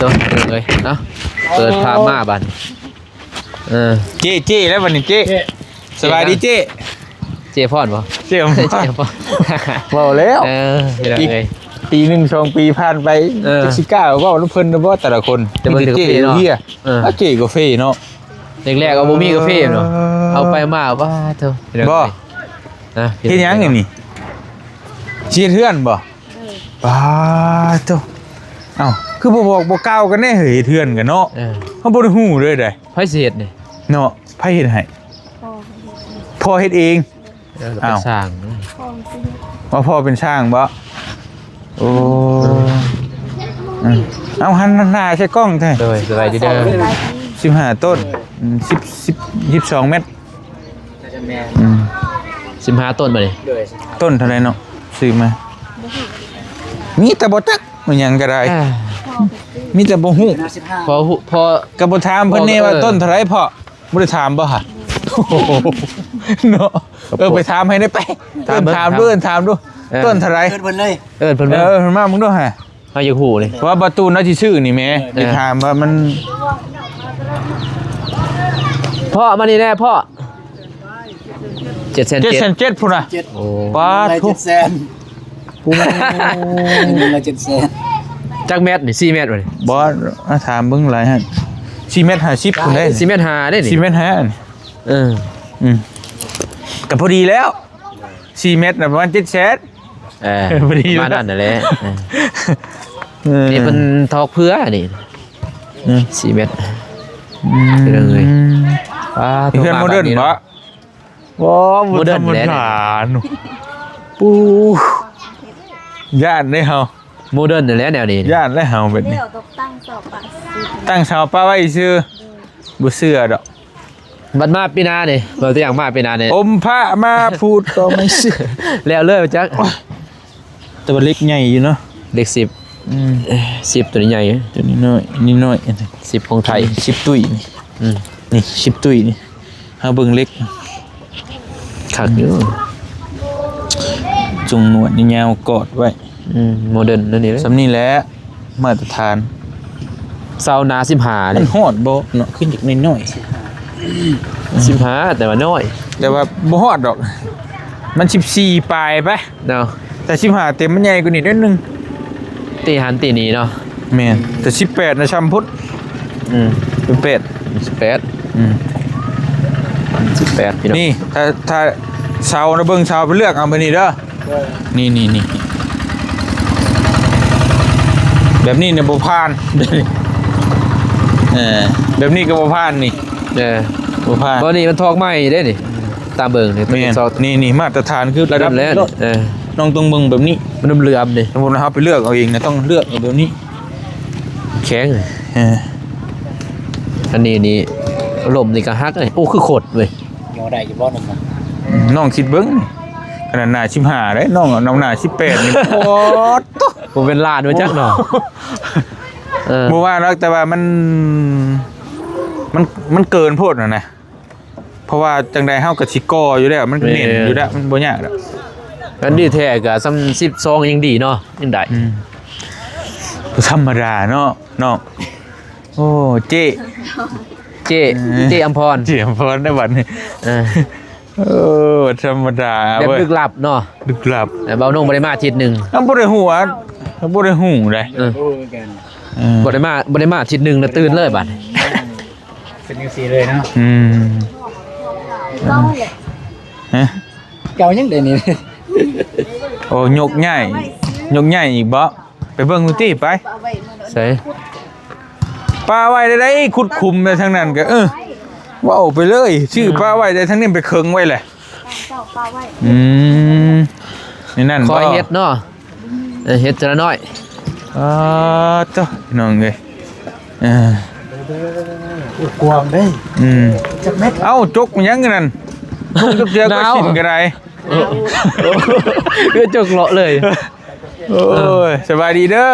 ໂຕເອີຍເນາະ ເປີດພາບມາບາດນີ້ ເອີ ເຈ້ ເຈ້ແລ້ວບັດນີ້ເຈ້ ເຈ້ ສະບາຍດີເຈ້ ເຈ້ພອນບໍ່ ເຈ້ພອນ ເຈ້ພອນ ເວົ້າແລ້ວ ເອີ ພີ່ນ້ອງເອີຍ ອີກປີໜຶ່ງສອງປີຜ່ານໄປ ເອີ ຈັກຊິກ້າເວົ້ານຳເພິ່ນໄດ້ບໍ່ແຕ່ລະຄົນ ແຕ່ເບິ່ງແຕ່ກາເຟເນາະ ມີແຕ່ເຈ້ເຮຍ ເອີ ອາ ເຈ້ກາເຟເນາະ ແລກໆກໍບໍ່ມີກາເຟເນາະ ເອີ ເອົາໄປມາ ປາດໂທ້ ພີ່ນ້ອງເອີຍ ບໍ່ ນະ ເຮັດຫຍັງອັນນີ້ ຊິເຮັດເຮືອນບໍ່? ເອີ ປາດໂທ້ ເອົ້າ ຄືບໍ່ບອກບໍ່ກ່າວກັນແດ່ເຮີ້ຍ ເຮັດເຮືອນກັນເນາະ ເອີ ເຮົາບໍ່ໄດ້ຮູ້ເລີຍໃດ ໃຜຊິເຮັດນີ້ ເນາະ ໃຜເຮັດໃຫ້? ພໍ່ເຮັດເອງ ເອີ ເປັນຊ່າງ ພໍ່ຊິເຮັດ ວ່າພໍ່ເປັນຊ່າງບໍ່? ໂອ້ ເອີ ເອົາ ຫັນໜ້າໃສ່ກ້ອງແທ້ ໂດຍ ສະບາຍດີເດີ ສະບາຍດີ ສິບຫ້າຕົ້ນ ອືມ ສິບ ສິບ ສິບສອງແມັດ ໜ້າຈະແມ່ນ ອືມ ສິບຫ້າຕົ້ນບາດນີ້ ໂດຍ ຕົ້ນເທົ່າໃດເນາະ ຊື້ມາ ມີແຕ່ບໍ່ຈັກ ມັນຫຍັງກໍໄດ້ ອ່າ ມີແຕ່ບໍ່ຮູ້ ສິບຫ້າ ພໍຮູ້ ພໍ ກໍບໍ່ຖາມເພິ່ນແດ່ວ່າ ເອີ ຕົ້ນເທົ່າໃດພໍ່ ບໍ່ໄດ້ຖາມບໍ່ຫະ ເນາະ ເອີ ໄປຖາມໃຫ້ແດ່ໄປ ຖາມເບິ່ງ ເອີ້ນຖາມດູ ເອີ້ນຖາມດູ ເອີ ຕົ້ນເທົ່າໃດ ເອີ້ນເພິ່ນເລີຍ ເອີ້ນເພິ່ນມາ ເອີ ເອີ້ນມາເບິ່ງດູຫະ ເຮົາຢາກຮູ້ນີ້ ເພາະວ່າປະຕູນາຊິຊື້ນີ້ແໝ່ ເອີ ຢາກຖາມວ່າມັນ ພໍ່ ມານີ້ແດ່ພໍ່ ເຈັດແສນເຈັດ ເຈັດແສນເຈັດພຸ້ນນະ ເຈັດ ໂອ້ ປາດໂທ້ ເຈັດແສນ ໂອ້ ເຈັດແສນ ຈັກແມັດນີ້ ສີ່ແມັດບໍ່ນີ້ ບໍ່ ມາຖາມເບິ່ງຫຼາຍຫັ້ນ ສີ່ແມັດຫ້າສິບພຸ້ນເດ້ ສີ່ແມັດຫ້າເດ້ນີ້ ສີ່ແມັດຫ້າ ເອີ ອືມ ກໍພໍດີແລ້ວ ສີ່ແມັດນະ ປະມານເຈັດແສນ ເອີ ພໍດີ ປະມານນັ້ນແຫຼະ ເອີ ເອີ ນີ້ເພິ່ນຖອກເຜືອນີ້ ເອີ ສີ່ແມັດ ອືມ ເປັນຈັ່ງໃດ ປາດໂທ້ ເຮືອນໂມເດີນບໍ່? ໂອ້ ບໍ່ທຳມະດາເນາະ ປູ້ ຢ້ານເດ້ເຮົາ ໂມເດີນນັ້ນແຫຼະແນວນີ້ ຢ້ານແລ້ວເຮົາແບບນີ້ ແລ້ວຕົກຕັ້ງເສົາປະ ຕັ້ງເສົາປະໄວ້ຊື່ ບໍ່ເຊື່ອດອກ ບັດມາປີໜ້ານີ້ ເວົ້າຕົວຢ່າງມາປີໜ້ານີ້ ອົມພະມາພູດກໍໄມ່ເຊື່ອ ແລ້ວເລີຍຈັກ ແຕ່ວ່າເຫຼັກໃຫຍ່ຢູ່ເນາະ ເຫຼັກສິບ ອືມ ສິບ ຕົວນີ້ໃຫຍ່ ຕົວນີ້ນ້ອຍ ນີ້ນ້ອຍ ສິບຂອງໄທ ສິບຕຸ້ຍນີ້ ອືມ ນີ້ ສິບຕຸ້ຍນີ້ ເຮົາເບິ່ງເຫຼັກ ຄັກຢູ່ ຈຸງໜວດຍາວໆກອດໄວ້ ອືມ ໂມເດີນນັ້ນນີ້ແຫຼະ ສ່ຳນີ້ແຫຼະ ມາດຕະຖານ ເສົາໜາສິບຫ້າ ມັນຮອດບໍ່ເນາະ ຂຶ້ນອີກໜ້ອຍໆ ສິບຫ້າ ແຕ່ວ່ານ້ອຍ ແຕ່ວ່າບໍ່ຮອດດອກ ມັນສິບສີ່ປາຍໄປເນາະ ແຕ່ສິບຫ້າເຕັມມັນໃຫຍ່ກວ່ານີ້ໜ້ອຍໜຶ່ງ ຕີຫັ້ນຕີນີ້ເນາະ ແມ່ນ ແຕ່ສິບແປດນະ ຊ່ຳພຸ້ນ ອືມ ສິບແປດ ສິບແປດ ອືມ ສິບແປດ ພີ່ນ້ອງ ນີ້ ຖ້າ ຖ້າເສົານະ ເບິ່ງເສົາໄປເລືອກເອົາມື້ນີ້ເດີ ນີ້ໆໆ ແບບນີ້ນີ້ບໍ່ຜ່ານ ເອີ ແບບນີ້ກໍບໍ່ຜ່ານນີ້ ເອີ ບໍ່ຜ່ານ ບໍ່ ນີ້ມັນຖອກໃໝ່ເດ້ນີ້ ຕາມເບິ່ງນີ້ ແມ່ນ ນີ້ ນີ້ມາດຕະຖານຄືລະດັບນີ້ ເອີ ນ້ອງຕ້ອງເບິ່ງແບບນີ້ ມັນເຫຼືອມໆນີ້ ສົມມຸດເຮົາໄປເລືອກເອົາເອງນະ ຕ້ອງເລືອກເອົາແບບນີ້ ແຂງ ເອີ ອັນນີ້ນີ້ ລົມນີ້ກໍຫັກເລີຍ ໂອ້ ຄືຄົດເວີຍ ຍໍໄດ້ຢູ່ບໍ່ນ້ອງ ນ້ອງຄິດເບິ່ງ ຂະໜາດໜ້າສິບຫ້າເດ້ ນ້ອງເອົານຳໜ້າສິບແປດນີ້ ໂອ້ໂຕ ບໍ່ເປັນລ້ານວ່າຈັກເນາະ ເອີ ບໍ່ວ່າດອກ ແຕ່ວ່າມັນ ມັນ ມັນເກີນໂພດຫັ້ນນະ ເພາະວ່າຈັ່ງໃດເຮົາກໍຊິກໍ່ຢູ່ແລ້ວ ມັນກໍແໜ້ນຢູ່ແລ້ວ ມັນບໍ່ຍາກດອກ ອັນດີແທ້ກໍສ່ຳສິບສອງຍັງດີເນາະ ຍັງໄດ້ ອືມ ບໍ່ທຳມະດາເນາະ ເນາະ ໂອ້ ເຈ້ ເຈ້ ເອີ ເຈ້ອຳພອນ ເຈ້ອຳພອນໄດ້ບັດນີ້ ເອີ ເອີ ບໍ່ທຳມະດາ ແບບເວີຍ ລຶກລັບເນາະ ລຶກລັບ ເອີ ເບົານົງບໍ່ໄດ້ມາອາທິດໜຶ່ງ ເຮົາບໍ່ໄດ້ຮູ້ວ່າ ເຮົາບໍ່ໄດ້ຮູ້ໃດ ເອີ ບໍ່ຮູ້ຄືກັນ ເອີ ບໍ່ໄດ້ມາ ບໍ່ໄດ້ມາອາທິດໜຶ່ງນະ ຕື່ນເລີຍບັດນີ້ ເປັນຈັ່ງຊີ້ເລີຍເນາະ ອືມ ເກົ່າແຫຼະ ຮະ ເກົ່າຍັງໄດ້ນີ້ ໂອ້ ຍົກຍ້າຍ ຍົກຍ້າຍອີກບໍ່? ໄປເບິ່ງດູຕິ ໄປ ໃສ ປະໄວ້ໄດ້ ໄດ້ຂຸດຂຸມໄດ້ທາງນັ້ນກໍ ເອີ ເວົ້າໄປເລີຍ ຊື່ ອືມ ປະໄວ້ໄດ້ ທາງນີ້ໄປເຄິ່ງໄວ້ແຫຼະ ເຈົ້າປະໄວ້ ອືມ ໃນນັ້ນ ຄອຍເຮັດເນາະ ເອີ ເຮັດເທື່ອລະໜ້ອຍ ອາ ໂທ້ ພີ່ນ້ອງເອີຍ ເອີ ກວ້າງເດ້ ອືມ ຈັກແມັດ ເອົ້າ ຈົກຫຍັງນັ້ນ ຈົກເທື່ອກໍຊິນກໍໄດ້ ໂອ້ ເອີ ຈົກເລາະເລີຍ ໂອ້ຍ ສະບາຍດີເດີ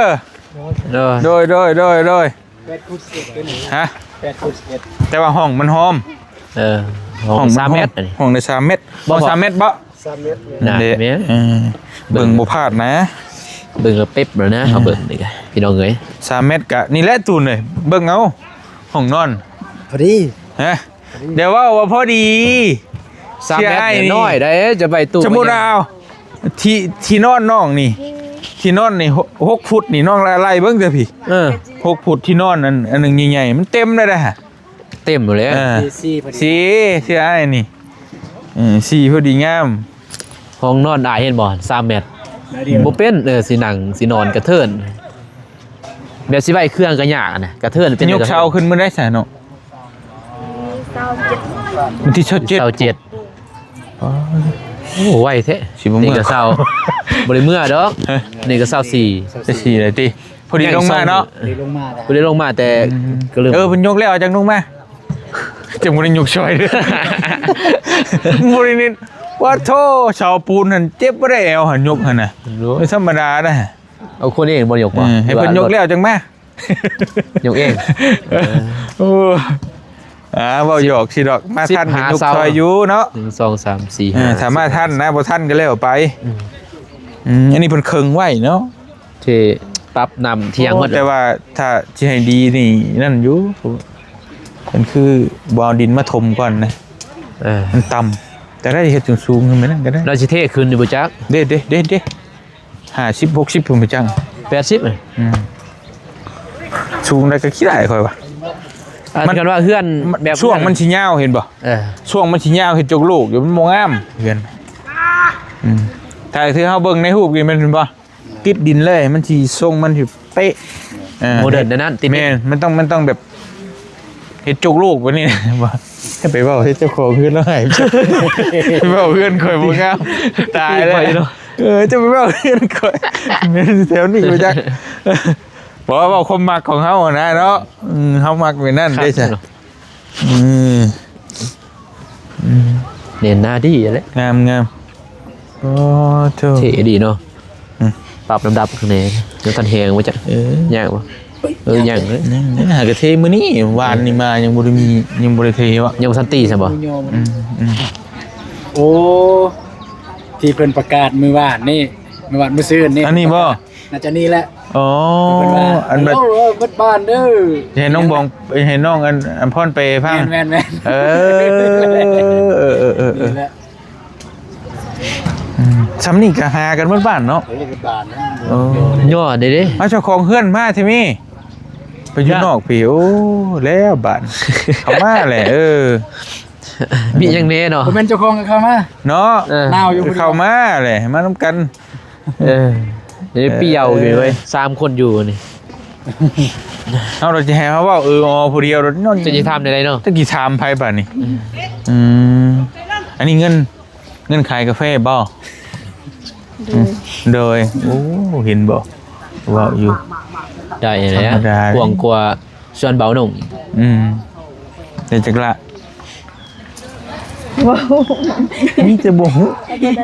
ໂດຍ ໂດຍ ໂດຍ ໂດຍ ແປດຄູນສິບເອັດ ຮະ ແປດຄູນສິບເອັດ ແຕ່ວ່າຫ້ອງມັນຫອມ ເອີ ຫ້ອງມັນຫອມ ຫ້ອງສາມແມັດ ຫ້ອງໄດ້ສາມແມັດ ບໍ່ ຫ້ອງສາມແມັດບໍ່? ສາມແມັດ ນັ້ນເດ້ ແມ່ນ ເອີ ເບິ່ງບໍ່ພາດນະ ເບິ່ງແລ້ວເປັບແລ້ວນະ ເຮົາເບິ່ງນີ້ກະ ພີ່ນ້ອງເອີຍ ສາມແມັດກະນີ້ແຫຼະຕູນເອີຍ ເບິ່ງເອົາ ຫ້ອງນອນ ພໍດີ ຮະ ຢ່າເວົ້າວ່າພໍດີ ສາມແມັດນ້ອຍໄດ໋ ຈະໄປຕູ ສົມມຸດວ່າເອົາ ທີ່ ທີ່ນອນນ້ອງນີ້ ທີ່ນອນນີ້ ຫົກ ຫົກຟຸດນີ້ ນ້ອງໄລ່ເບິ່ງເດີພີ່ ເອີ ຫົກຟຸດທີ່ນອນ ອັນ ອັນໜຶ່ງໃຫຍ່ໆ ມັນເຕັມແລ້ວເດ້ ເຕັມຢູ່ແລ້ວ ເອີ ສີ່ ສີ່ພໍດີ ສີ່ ເຊື່ອອ້າຍນີ້ ເອີ ສີ່ ພໍດີງາມ ຫ້ອງນອນອ້າຍເຫັນບໍ່ ສາມແມັດ ໜ້ອຍດຽວ ບໍ່ເປັນ ເອີ ຊິນັ່ງ ຊິນອນກະເທີນ ແບບຊິໄວ້ເຄື່ອງກະຍາກນະ ກະເທີນເປັນ ຍົກເສົາຂຶ້ນມື້ໃດຊະເນາະ ວັນທີຊາວເຈັດ ຊາວເຈັດ ອໍ ໂອ້ ໄວແທ້ ຊິບໍ່ເມືອ ນີ້ກະຊາວ ບໍ່ໄດ້ເມືອດອກ ຮະ ນີ້ກະຊາວສີ່ ຊາວສີ່ແລ້ວຕິ ພໍດີລົງມາເນາະ ພໍດີລົງມາແຕ່ ອືມ ກະເລີຍ ເອີ ເພິ່ນຍົກແລ້ວຈັ່ງລົງມາ ຈັ່ງບໍ່ໄດ້ຍົກຊ່ອຍເດີ ບໍ່ໄດ້ນິດ ວ່າໂທ້ ເສົາປູນຫັ້ນເຈັບບໍ່ໄດ້ແອວຫັ້ນ ຍົກຫັ້ນນະ ໂອ້ຍ ບໍ່ທຳມະດາເດ້ ເອົາຄົນເອງບໍ່ຍົກບໍ່ ເອີ ໃຫ້ເພິ່ນຍົກແລ້ວຈັ່ງມາ ຍົກເອງ ເອີ ໂອ້ ອ່າ ເວົ້າຫຍອກຊິດອກ ມາທັນກໍຍົກຊ່ອຍຢູ່ເນາະ ໜຶ່ງ ສອງ ສາມ ສີ່ ເອີ ຫ້າ ຖ້າມາທັນນະ ບໍ່ທັນກໍແລ້ວໄປ ອືມ ອືມ ອັນນີ້ເພິ່ນເຄິ່ງໄວ້ເນາະ ທີ່ປັບນ້ຳທ່ຽງໝົດ ໂອ້ ແຕ່ວ່າຖ້າຊິໃຫ້ດີນີ້ນັ້ນຢູ່ ມັນຄືບໍ່ເອົາດິນມາຖົມກ່ອນນະ ເອີ ມັນຕ່ຳ ແຕ່ໄດ້ເຮັດສູງໆຂຶ້ນໄປນັ້ນກໍໄດ້ ລາວຊິເທຂຶ້ນຢູ່ບໍ່ຈັກ ເດ້ ເດ້ ເດ້ ເດ້ ຫ້າສິບ ຫົກສິບພຸ້ນໄປຈັ່ງ ແປດສິບ ອືມ ສູງໄດ້ກໍຂີ້ໄດ້ຂ້ອຍວ່າ ອັນ ມັນ ຄັນວ່າເຮືອນ ມັນ ແບບ ຊ່ວງມັນຊິຍາວເຫັນບໍ່ ເອີ ຊ່ວງມັນຊິຍາວເຮັດຈົກລູກຢູ່ ມັນບໍ່ງາມເຮືອນ ອືມ ຖ້າຄືເຮົາເບິ່ງໃນຮູບນີ້ແມ່ນບໍ່ ຕິດດິນເລີຍ ມັນຊິຊົງມັນຊິເປະ ເອີ ໂມເດີນແນວນັ້ນ ຕິດດິນ ແມ່ນ ມັນຕ້ອງ ມັນຕ້ອງແບບ ເຮັດຈົກລູກປານນີ້ ບໍ່ ໄປເວົ້າໃຫ້ເຈົ້າຂອງເຮືອນລາວໃຫ້ ໄປເວົ້າເຮືອນຂ້ອຍບໍ່ງາມ ຕາຍແລ້ວ ເອີ ເຈົ້າໄປເວົ້າເຮືອນຂ້ອຍ ແມ່ນແຖວນີ້ບໍ່ຈັກ ບໍ່ ເວົ້າຄວາມມັກຂອງເຮົາຫັ້ນນະເນາະ ອືມ ເຮົາມັກແບບນັ້ນເດ້ຊະ ເນາະ ອືມ ອືມ ເນັ້ນໜ້າດີແຫຼະ ງາມໆ ໂອ້ໂທ້ ເທ່ດີເນາະ ອືມ ປັບລຳດັບຂ້າງໃນ ຍັງທັນແຮງບໍ່ຈັກ ເອີ ຍາກບໍ່ ເອີ ຍັງເລີຍ ຍັງ ຫາກະເທມື້ນີ້ ວານນີ້ມາຍັງບໍ່ໄດ້ມີ ຍັງບໍ່ໄດ້ເທວະ ຍັງບໍ່ທັນຕີຊ້ຳບໍ່ ອືມ ອືມ ໂອ້ ທີ່ເພິ່ນປະກາດມື້ວານນີ້ ມື້ວານ ມື້ຊືນນີ້ ອັນນີ້ບໍ່ ໜ້າຈະນີ້ແຫຼະ ອໍ ເພິ່ນວ່າ ອັນແບບ ໂອ້ ເບິດບ້ານເດີ ໃຫ້ນ້ອງບອງ ໃຫ້ນ້ອງອັນ ອັນພອນໄປຟັງ ແມ່ນໆໆ ເອີ ເອີ ເອີ ເອີ ນີ້ແຫຼະ ອືມ ຊ່ຳນີ້ກໍຫາກັນເບິດບ້ານເນາະ ເອີ ເບິດບ້ານນະ ໂອ້ ຍໍເດ້ເດ້ ເອົາເຈົ້າຂອງເຮືອນມາແທ້ແມ ໄປຢູ່ນອກພີ້ ໂອ້ ແລ້ວບາດ ເຂົ້າມາແຫຼະ ເອີ ມີຫຍັງແດ່ເນາະ ບໍ່ແມ່ນເຈົ້າຂອງກໍເຂົ້າມາເນາະ ເອີ ໜາວຢູ່ ເຂົ້າມາແຫຼະ ມານຳກັນ ເອີ ເອີ ປີ້ເຍົາຢູ່ເວີຍ ສາມຄົນຢູ່ນີ້ ເຮົາລະຊິໃຫ້ເຮົາເວົ້າ ເອີ ອໍ ຜູ້ດຽວ ຈະຊິຖາມແນວໃດເນາະ ຈະຊິຖາມໃຜບາດນີ້ ອືມ ອືມ ອັນນີ້ເງິນ ເງິນຂາຍກາແຟບໍ່? ໂດຍ ໂດຍ ໂອ້ ເຫັນບໍ່ ເວົ້າຢູ່ ໄດ້ແລ້ວ ທຳມະດາ ກວ້າງກວ່າສວນເບົາໜຸ່ງ ອືມ ໄດ້ຈັກລະ? ເວົ້າ ມີແຕ່ບໍ່ຮູ້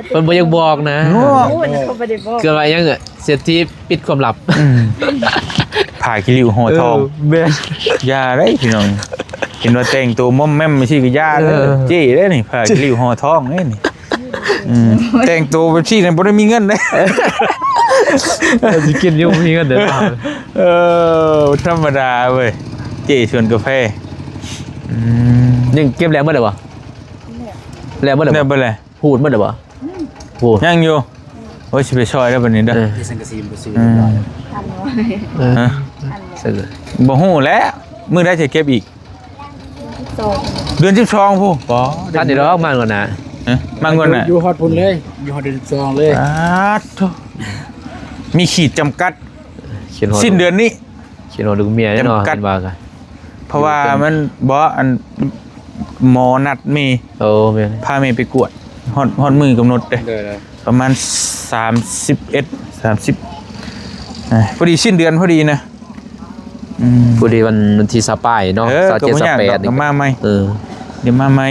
ເພິ່ນບໍ່ຢາກບອກນະ ເນາະ ເກີດວ່າຫຍັງ ເສດຖີປິດຄວາມລັບ ອືມ ຜ້າຂີ້ລິ້ວຫໍ່ທອງ ເອີ ແມ່ນ ຢ່າເດ້ພີ່ນ້ອງ ເຫັນວ່າແຕ່ງໂຕມ່ອມແມ່ມຈັ່ງຊີ້ກໍຢ່າເດີ ເອີ ເຈ້ເດ້ນີ້ ຜ້າຂີ້ລິ້ວຫໍ່ທອງເດ້ນີ້ ອືມ ແຕ່ງໂຕແບບຊີ້ນັ້ນບໍ່ໄດ້ມີເງິນເດ້ ເອີ ຊິກິນຢູ່ບໍ່ມີເງິນເດ້ ເອີ ບໍ່ທຳມະດາເວີຍ ເຈ້ສວນກາແຟ ອືມ ຍັງເກັບແລ້ວໝົດແລ້ວບໍ່? ແລ້ວໝົດແລ້ວ ແລ້ວເບິດແລ້ວ ພູດໝົດແລ້ວບໍ່? ອືມ ໂອ້ ຍັງຢູ່ ໂອ້ຍ ຊິໄປຊ່ອຍແລ້ວບັດນີ້ເດີ ເອີ ທີ່ສັງກະສີບໍ່ຊື້ ອືມ ຮະ ບໍ່ຮູ້ແຫຼະ ມື້ໃດຊິເກັບອີກ? ສິບສອງ ເດືອນສິບສອງພຸ້ນ ບໍ່ ທັນຢູ່ດອກ ມາກ່ອນນະ ຮະ ມາກ່ອນນະ ຢູ່ຮອດພຸ້ນເລີຍ ຢູ່ຮອດເດືອນສິບສອງເລີຍ ປາດໂທ້ ມີຂີດຈຳກັດ ສິ້ນເດືອນນີ້ ຄິດຮອດລູກເມຍເນາະ ເຫັນວ່າກະ ເພາະວ່າມັນ ບໍ່ ອັນ ໝໍນັດແມ່ ໂອ້ ແມ່ນ ພາແມ່ໄປກວດ ຮອດ ຮອດມື້ກຳນົດເດ້ ໂດຍໆ ປະມານສາມສິບເອັດ ສາມສິບ ອ່າ ພໍດີສິ້ນເດືອນພໍດີນະ ອືມ ພໍດີວັນ ວັນທີຊາວປາຍເນາະ ເອີ ຊາວເຈັດ ຊາວແປດ ກໍມາໃໝ່ ເອີ ດຽວມາໃໝ່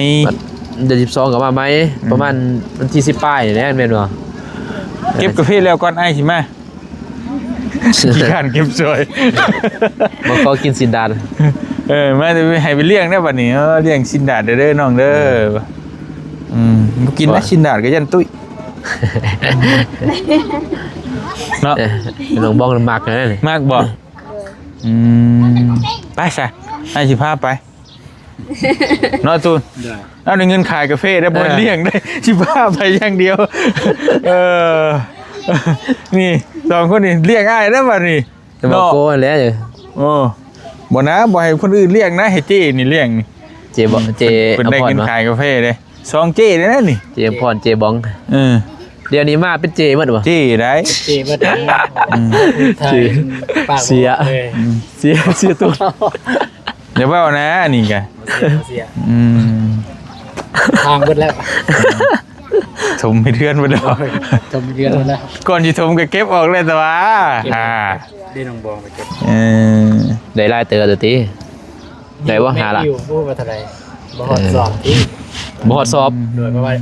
ເດືອນສິບສອງກໍມາໃໝ່ ອືມ ປະມານວັນທີສິບປາຍນີ້ແຫຼະ ແມ່ນບໍ່? ເກັບກາເຟແລ້ວກ່ອນ ອ້າຍຊິມາ ຂີ້ຄ້ານເກັບຊ່ອຍ ມາຂໍກິນຊີ້ນດາດ ເອີ ມາໃຫ້ໄປລ້ຽງແດ່ບັດນີ້ ເອີ ລ້ຽງຊີ້ນດາດເດີນ້ອງເດີ ອືມ ບໍ່ກິນນະ ຊີ້ນດາດກໍຢ້ານຕຸ້ຍ ເນາະ ເອີ ນ້ອງບອງມັກຫັ້ນນະນີ້ ມັກບໍ່? ອືມ ໄປຊະ ອ້າຍຊິພາໄປ ເນາະຕູນ ໄດ້ ເອົາໄດ້ເງິນຂາຍກາເຟໄດ້ ບໍ່ແມ່ນ ເອີ ລ້ຽງໄດ້ ຊິພາໄປຢ່າງດຽວ ເອີ ນີ້ສອງຄົນນີ້ລ້ຽງອ້າຍແລ້ວບັດນີ້ ແຕ່ບໍ່ ເນາະ ໂກຫັ້ນແຫຼະ ໂອ້ ບໍ່ນະ ບໍ່ໃຫ້ຄົນອື່ນລ້ຽງນະ ໃຫ້ເຈ້ນີ້ລ້ຽງນີ້ ເຈ້ບໍ່ ເຈ້ ເພິ່ນໄດ້ເງິນຂາຍກາເຟເດ້ ສອງເຈ້ເດ້ນະນີ້ ເຈ້ອຳພອນ ເຈ້ບອງ ເອີ ດຽວນີ້ມາເປັນເຈ້ໝົດບໍ່? ເຈ້ໄດ້ ເຈ້ເບິດ ອືມ ເຈ້ ປາກເສຍ ເອີ ອືມ ເສຍ ເສຍຕົວ ຢ່າເວົ້ານະ ອັນນີ້ກະ ເສຍ ເສຍ ອືມ ທາງເບິດແລ້ວ ຖົມເຮັດເຮືອນເບິດແລ້ວ ຖົມເຮັດເຮືອນເບິດແລ້ວ ກ່ອນຊິຖົມກໍເກັບອອກແລ້ວ ແຕ່ວ່າ ເກັບ ອ່າ ເດ້ນ້ອງບອງໄປເກັບ ເອີ ໄດ້ຫຼາຍເຕີບແລ້ວຕິ? ໄດ້ບໍ່ ຫ້າລ້ານ ຢູ່ບໍ່ວ່າເທົ່າໃດ ບໍ່ຮອດ ເອີ ສອບຕິ ບໍ່ຮອດສອບ ໂດຍ ເພາະວ່າ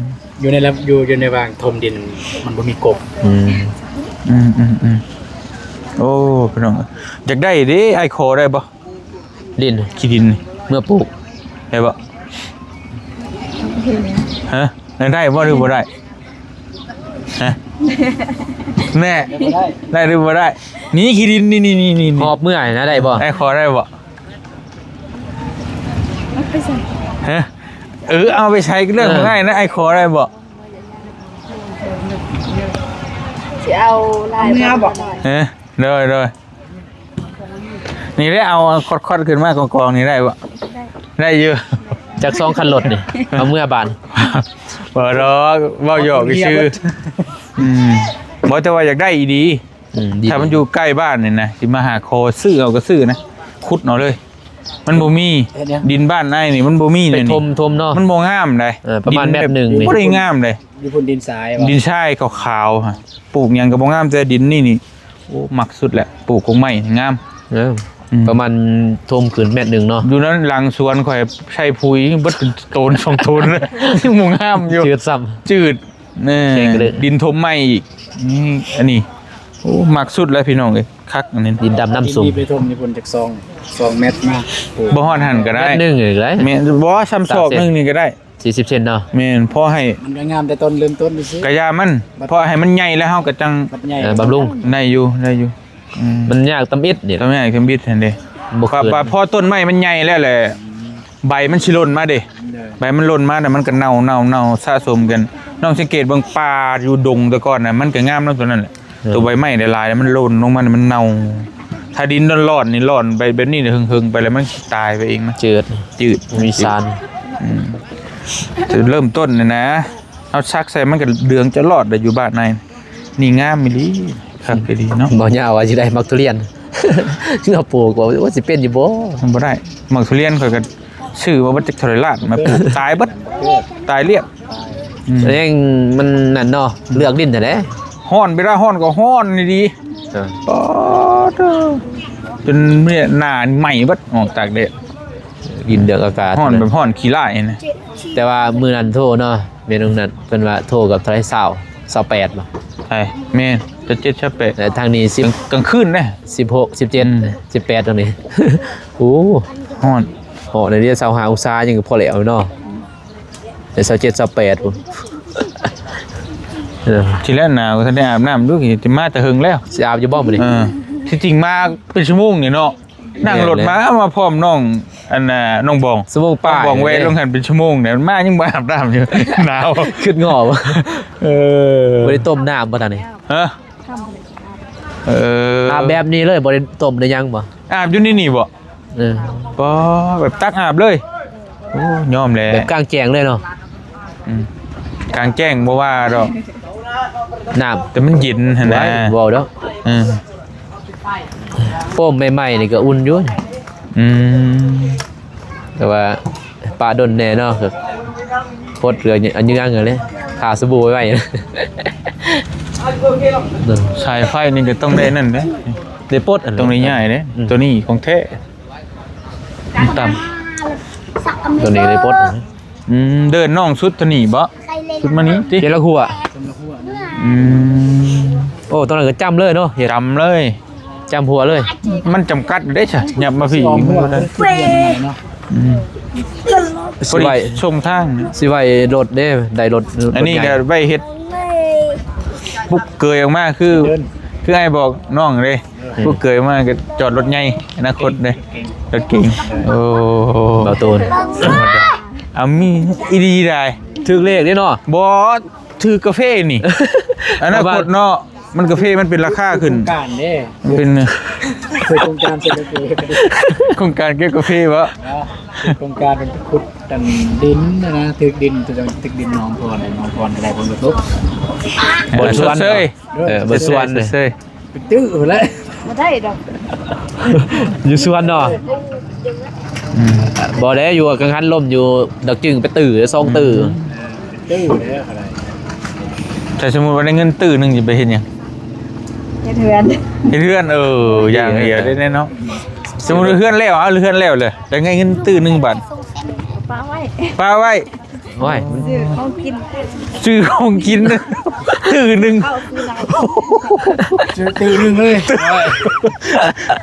ຢູ່ໃນລະ ຢູ່ ຢູ່ໃນວາງຖົມດິນ ມັນບໍ່ມີກົບ ອືມ ອືມໆໆ ໂອ້ ພີ່ນ້ອງ ຢາກໄດ້ເດ້ ອ້າຍຂໍໄດ້ບໍ່? ດິນ ຂີ້ດິນນີ້ ເມືອປູກ ໄດ້ບໍ່? ຮະ ໄດ້ບໍ່ ຫຼືບໍ່ໄດ້? ຮະ ແນ່ ໄດ້ ໄດ້ຫຼືບໍ່ໄດ້? ນີ້ຂີ້ດິນ ນີ້ໆໆໆ ຫອບເມືອນະ ໄດ້ບໍ່? ໄດ້ ຂໍໄດ້ບໍ່? ເອົາໄປໃສ່ ຮະ ເອີ ເອົາໄປໃສ່ ເລື່ອງ ເອີ ຂອງອ້າຍນະ ອ້າຍຂໍໄດ້ບໍ່? ຊິເອົາຫຼາຍ ເອົາເມືອບໍ່? ຮະ ໂດຍໆ ນີ້ແຫຼະ ເອົາຄອດໆ ຂຶ້ນມາກອງໆ ນີ້ໄດ້ບໍ່? ໄດ້ ໄດ້ຢູ່ ຈັກສອງຄັນລົດນີ້ ເອົາເມືອບາດ ບໍ່ດອກ ເວົ້າຫຍອກຊື່ໆ ອືມ ບໍ່ ແຕ່ວ່າຢາກໄດ້ອີ່ຫຼີ ອືມ ດີ ຖ້າມັນຢູ່ໃກ້ບ້ານນີ້ນະ ຊິມາຫາຂໍຊື້ເອົາກໍຊື້ນະ ຂຸດເອົາເລີຍ ມັນບໍ່ມີ ເຮັດຫຍັງ? ດິນບ້ານອ້າຍນີ້ມັນບໍ່ມີ ໄປຖົມ ຖົມເນາະ ມັນບໍ່ງາມໃດ ເອີ ປະມານແມັດໜຶ່ງນີ້ ບໍ່ໄດ້ງາມໃດ ຢູ່ພຸ້ນດິນຊາຍ ດິນຊາຍຂາວໆ ປູກຫຍັງກໍບໍ່ງາມ ແຕ່ດິນນີ້ນີ້ ໂອ້ ມັກສຸດແຫຼະ ປູກກົກໄມ້ນີ້ງາມ ເອີ ອືມ ປະມານຖົມຂຶ້ນແມັດໜຶ່ງເນາະ ຢູ່ນັ້ນຫຼັງສວນຂ້ອຍໃສ່ປຸຍເບິດເປັນໂຕນສອງໂຕນເລີຍ ຍັງບໍ່ງາມຢູ່ ຈືດຊ້ຳ ຈືດ ແມ່ນ ແຂງກະເລີະ ດິນຖົມໃໝ່ອີກ ນີ້ ອັນນີ້ ໂອ້ ມັກສຸດແລ້ວພີ່ນ້ອງເອີຍ ຄັກອັນນີ້ ດິນດຳນ້ຳຊຸ່ມ ໄປຖົມຢູ່ພຸ້ນຈັກສອງ ສອງແມັດມາ ບໍ່ຮອດຫັ້ນກໍໄດ້ ແມັດໜຶ່ງກໍໄດ້ ແມ່ນ ບໍ່ ຊ່ຳສອກໜຶ່ງນີ້ກໍໄດ້ ສີ່ສິບເຊັນເນາະ ແມ່ນ ພໍໃຫ້ ມັນກໍງາມແຕ່ຕອນເລີ່ມຕົ້ນຊື່ໆ ກະຢ່າມັນ ບັດ ພໍໃຫ້ມັນໃຫຍ່ແລ້ວເຮົາກໍຈັ່ງ ບັດໃຫຍ່ ເອີ ບຳລຸງ ໄດ້ຢູ່ ໄດ້ຢູ່ ອືມ ມັນຍາກຕຳອິດນີ້ ຕ້ອງຍາກຕຳອິດຫັ້ນເດ້ ບໍ່ ບາດ ບາດພໍຕົ້ນໄມ້ມັນໃຫຍ່ແລ້ວແຫຼະ ອືມ ໃບມັນຊິຫຼົ່ນມາເດ້ ໂດຍ ໃບມັນຫຼົ່ນມາແລ້ວມັນກໍເນົ່າ ເນົ່າ ເນົ່າສະສົມກັນ ນ້ອງສັງເກດເບິ່ງປ່າຢູ່ດົງແຕ່ກ່ອນນະ ມັນກໍງາມນຳຕົວນັ້ນແຫຼະ ເອີ ຕົວໃບໄມ້ຫຼາຍໆ ແລ້ວມັນຫຼົ່ນລົງມາ ມັນເນົ່າ ຖ້າດິນຮ້ອນໆ ນີ້ ຮ້ອນໄປແບບນີ້ ເຫິງໆ ໄປແລ້ວມັນຕາຍໄປເອງ ມັນຈືດ ຈືດ ມີສານ ອືມ ຈຸດເລີ່ມຕົ້ນນີ້ນະ ເຮົາສັກໃສ່ມັນກໍເຫຼືອງຈະລອດໄດ້ຢູ່ບາດໃນ ນີ້ງາມອີ່ຫຼີ ຄັກອີ່ຫຼີເນາະ ບໍ່ຍາວວ່າຊິໄດ້ໝາກທຸລຽນ ເອົາປູກວ່າ ໂອ້ ຊິເປັນຢູ່ບໍ່? ມັນບໍ່ໄດ້ ໝາກທຸລຽນຂ້ອຍກໍຊື້ມາເບິດຈັກເທົ່າໃດລ້ານ ມາປູກຕາຍເບິດ ຕາຍລຽບ ອືມ ແລ້ວມັນນັ້ນເນາະ ເລືອກດິນຫັ້ນແຫຼະ ຮ້ອນ ເວລາຮ້ອນກໍຮ້ອນດີ ເອີ ປາດເທີ ຈົນເມຍໜ້າໄໝ້ເບິດ ອອກຕາກແດດ ດິນເດືອກອາກາດ ຮ້ອນແບບຮ້ອນຂີ້ລ້າຍນະ ແຕ່ວ່າມື້ນັ້ນໂທເນາະ ແມ່ນມື້ນັ້ນເພິ່ນວ່າໂທກັບເທົ່າໃດ ຊາວ ຊາວແປດບໍ່? ໃຊ່ ແມ່ນ ຊາວເຈັດ ຊາວແປດ ແຕ່ທາງນີ້ສິບ ກາງ ກາງຄືນເດ້ ສິບຫົກ ສິບເຈັດ ອືມ ສິບແປດ ທາງນີ້ ໂອ້ ຮ້ອນ ຮ້ອນເດ ຊາວຫ້າອົງສາຍັງພໍແລ້ວເນາະ ແຕ່ຊາວເຈັດ ຊາວແປດພຸ້ນ ເອີ ທີແລກໜາວ ບໍ່ທັນໄດ້ອາບນ້ຳ ດູຊິມາແຕ່ເຫິງແລ້ວ ຊິອາບຢູ່ບໍ່ມື້ນີ້? ເອີ ທີ່ຈິງມາເປັນຊົ່ວໂມງນີ້ເນາະ ນັ່ງລົດມາ ແມ່ນແຫຼະ ມາພ້ອມນ້ອງ ອັນນ່າ ນ້ອງບອງ ຊົ່ວໂມງປາຍ ນ້ອງບອງແວ່ລົງຫັ້ນເປັນຊົ່ວໂມງແລ້ວ ມາຍັງບໍ່ອາບນ້ຳຢູ່ ໜາວ ຄຶດງໍບໍ່? ເອີ ບໍ່ໄດ້ຕົ້ມນ້ຳບໍ່ຕານີ້? ຮະ? ເອີ ອາບແບບນີ້ເລີຍ ບໍ່ໄດ້ຕົ້ມໄດ້ຫຍັງບໍ່? ອາບຢູ່ໃນນີ້ບໍ່? ເອີ ປາ ແບບຕັກອາບເລີຍ ໂອ້ ຍອມແຫຼະ ແບບກາງແຈ້ງເລີຍເນາະ ອືມ ກາງແຈ້ງບໍ່ວ່າດອກ ນ້ຳ ແຕ່ມັນເຢັນຫັ້ນນະ ເວົ້າດອກ ເອີ ໂປ້ມໃໝ່ໆ ນີ້ກໍອຸ່ນຢູ່ ອືມ ແຕ່ວ່າປະດົນແດ່ເນາະ ກໍປົດເຫຼືອອັນຍັງໆ ເລີຍ ທາສະບູໄວ້ໆ ສາຍໄຟນີ້ກໍຕ້ອງໄດ້ນັ້ນເດ້ ໄດ້ປົດອັນ ຕ້ອງໄດ້ຍ້າຍເດ້ ອືມ ຕົວນີ້ຂອງແທ້ ມັນຕ່ຳ ຕົວນີ້ໄດ້ປົດ ອືມ ເດີນນ້ອງສຸດຕົວນີ້ບໍ່? ສຸດມານີ້ຕິ? ເຮັດລະຫົວ ອືມ ໂອ້ ຕົວນັ້ນກໍຈ້ຳເລີຍເນາະ ເຮັດ ຈ້ຳເລີຍ ຈ້ຳຫົວເລີຍ ມັນຈຳກັດເດ້ຊະ ຫຍັບມາພີ້ ຊິອ້ອມຫົວ ອືມ ພໍດີສົ່ງທາງ ຊິໄວ້ລົດເດ້ ໄດ້ລົດ ອັນນີ້ກໍໄວ້ເຮັດປຸບເກີຍອອກມາ ຄື ຄືອ້າຍບອກນ້ອງເດ້ ອືມ ລູກເຂີຍມາກໍຈອດລົດໃຫຍ່ ອະນາຄົດເດ້ ລົດເກັ່ງ. ໂອ້ ເບົາຕູນ ເອົາມີອີ່ຫຼີໄດ໋ ຖືກເລກເດ້ເນາະ. ບໍ່ ຖືກກາເຟນີ້ ອະນາຄົດເນາະ ມັນກາເຟມັນເປັນລາຄາຂຶ້ນ ໂຄງການເດ້ ມັນເປັນ ເປີດໂຄງການເສດຖະກິດ ໂຄງການກ່ຽວກາເຟບໍ? ເນາະ ໂຄງການເປັນຂຸດອັນດິນນະ ຖືກດິນ ຖືກດິນໜອງພອນ ໜອງພອນກໍໄດ້ຜົນກະທົບ ເອີ ບ່ອນສວນ ຊົດເຊີຍ ເອີ ບ່ອນສວນ ຊົດເຊີຍ ໄປຕື້ພຸ້ນແຫຼະ ບໍ່ໄດ້ດອກ ຢູ່ສວນເນາະ. ອືມ ບໍ່ແລ້ວ ຢູ່ກັງຫັນລົມຢູ່ດອກຈຶງໄປຕື້ສອງຕື້ ອືມ ຕື້ແລ້ວກໍໄດ້. ຖ້າສົມມຸດວ່າໄດ້ເງິນຕື້ໜຶ່ງ ຊິໄປເຮັດຫຍັງ? ເຮັດເຮືອນ ເຮັດເຮືອນ ເອີ ຢ່າງດຽວໄດ້ເນາະ. ສົມມຸດວ່າເຮືອນແລ້ວ ເອົາເຮືອນແລ້ວເລີຍ ໄດ້ເງິນຕື້ໜຶ່ງບາດ ປະໄວ້ ປະໄວ້ ໂອ້ຍ ຊື້ຂອງກິນ ຊື້ຂອງກິນ ຕື້ໜຶ່ງ ເຂົ້າຊື້ນ້ຳ ຊື້ຕື້ໜຶ່ງເລີຍ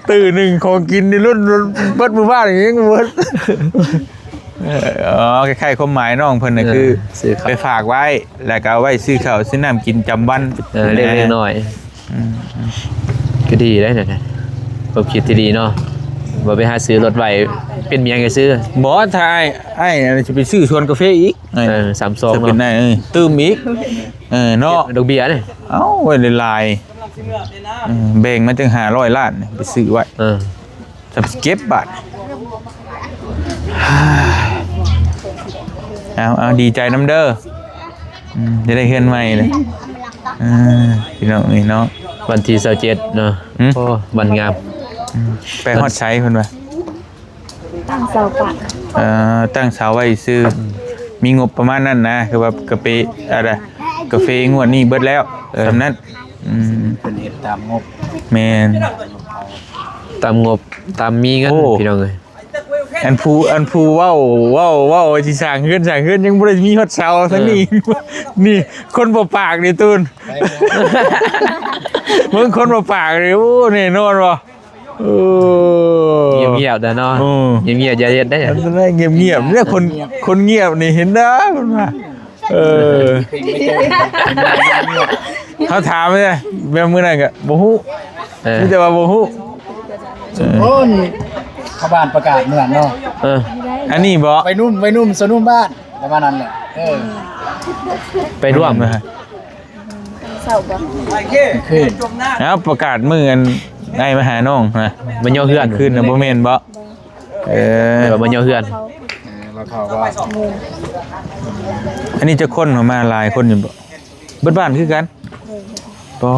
ຕື້ໜຶ່ງຂອງກິນນີ້ ລຸ້ນເບິດມື້ວານນີ້ຍັງບໍ່ເບິດ. ເອີ ອໍ ຄ້າຍໆ ຄວາມໝາຍນ້ອງເພິ່ນນະ ເອີ ຄືຊື້ເຂົ້າ ໄປຝາກໄວ້ ແລ້ວກໍເອົາໄວ້ຊື້ເຂົ້າຊື້ນ້ຳກິນປະຈຳວັນ ເອີ ເລັກໆ ນ້ອຍໆ ອືມ ອືມ ກໍດີເດ້ນັ້ນນະ ຄວາມຄິດທີ່ດີເນາະ ບໍ່ໄປຫາຊື້ລົດໄວ້ ເປັນເມຍກໍຊື້. ບໍ່ ຖ້າອ້າຍ ອ້າຍຊິໄປຊື້ສວນກາເຟອີກ ເອີ ສາມຊອງເນາະ ເອີ ຕື່ມອີກ ເອີ ເນາະ ດອກເບ້ຍເດ້ ເອົາໄວ້ຫຼາຍໆ ເອີ ແບ່ງມາຕັ້ງຫ້າຮ້ອຍລ້ານ ໄປຊື້ໄວ້ ເອີ ຈະເກັບບາດ. ເອົາ ເອົາ ດີໃຈນຳເດີ ອືມ ຈະໄດ້ເຮືອນໃໝ່ເລີຍ ເອີ ພີ່ນ້ອງເອີຍເນາະ. ວັນທີຊາວເຈັດເນາະ ອືມ ໂອ້ ວັນງາມ ອືມ ໄປຮອດໃສເພິ່ນວ່າ? ຕັ້ງເສົາປະ ເອີ ຕັ້ງເສົາໄວ້ຊື່ ອືມ ມີງົບປະມານນັ້ນນະ ຄືວ່າກາເຟ ອາ ກາເຟງວດນີ້ເບິດແລ້ວ ເອີ ສ່ຳນັ້ນ ອືມ ເພິ່ນເຮັດຕາມງົບ ແມ່ນ ຕາມງົບ ຕາມມີເງິນ ໂອ້ ພີ່ນ້ອງເອີຍ. ອັນຜູ້ ອັນຜູ້ເວົ້າ ເວົ້າ ເວົ້າວ່າຊິສ້າງເຮືອນ ສ້າງເຮືອນ ຍັງບໍ່ໄດ້ມີຮອດເສົາ ເອີ ທາງນີ້ ນີ້ຄົນບໍ່ປາກນີ້ຕູນ ເບິ່ງຄົນບໍ່ປາກນີ້ ໂອ້ ແນ່ນອນບໍ່? ເອີ ງຽບໆ ແດ່ເນາະ ເອີ ງຽບໆ ຢ່າເຮັດໄດ້ ງຽບໆ ເດ້ ຄົນ ຄົນງຽບນີ້ເຫັນດາ ເພິ່ນວ່າ ເອີ ເຮົາຖາມເລີຍ ແບບມື້ນັ້ນກໍບໍ່ຮູ້ ເອີ ມີແຕ່ວ່າບໍ່ຮູ້ ໂອ້ຍ ຊາວບ້ານປະກາດເມືອງເນາະ ເອີ ອັນນີ້ບໍ? ໄວໜຸ່ມ ໄວໜຸ່ມ ຊາວໜຸ່ມບ້ານ ປະມານນັ້ນແຫຼະ ເອີ ໄປຮ່ວມ ເຊົ້າບໍ່? ຄືນ ເອົາ ປະກາດມື້ອັນອ້າຍມາຫານ້ອງນະ ມາຍໍເຮືອນ ຄືນນະ ບໍ່ແມ່ນບໍ? ເອີ ມາຍໍເຮືອນ ເອີ ມາເຂົ້າບໍ່? ອັນນີ້ຈັກຄົນ ມາຫຼາຍຄົນຢູ່ບໍ? ເບິດບ້ານຄືກັນ ໂດຍ ບໍ່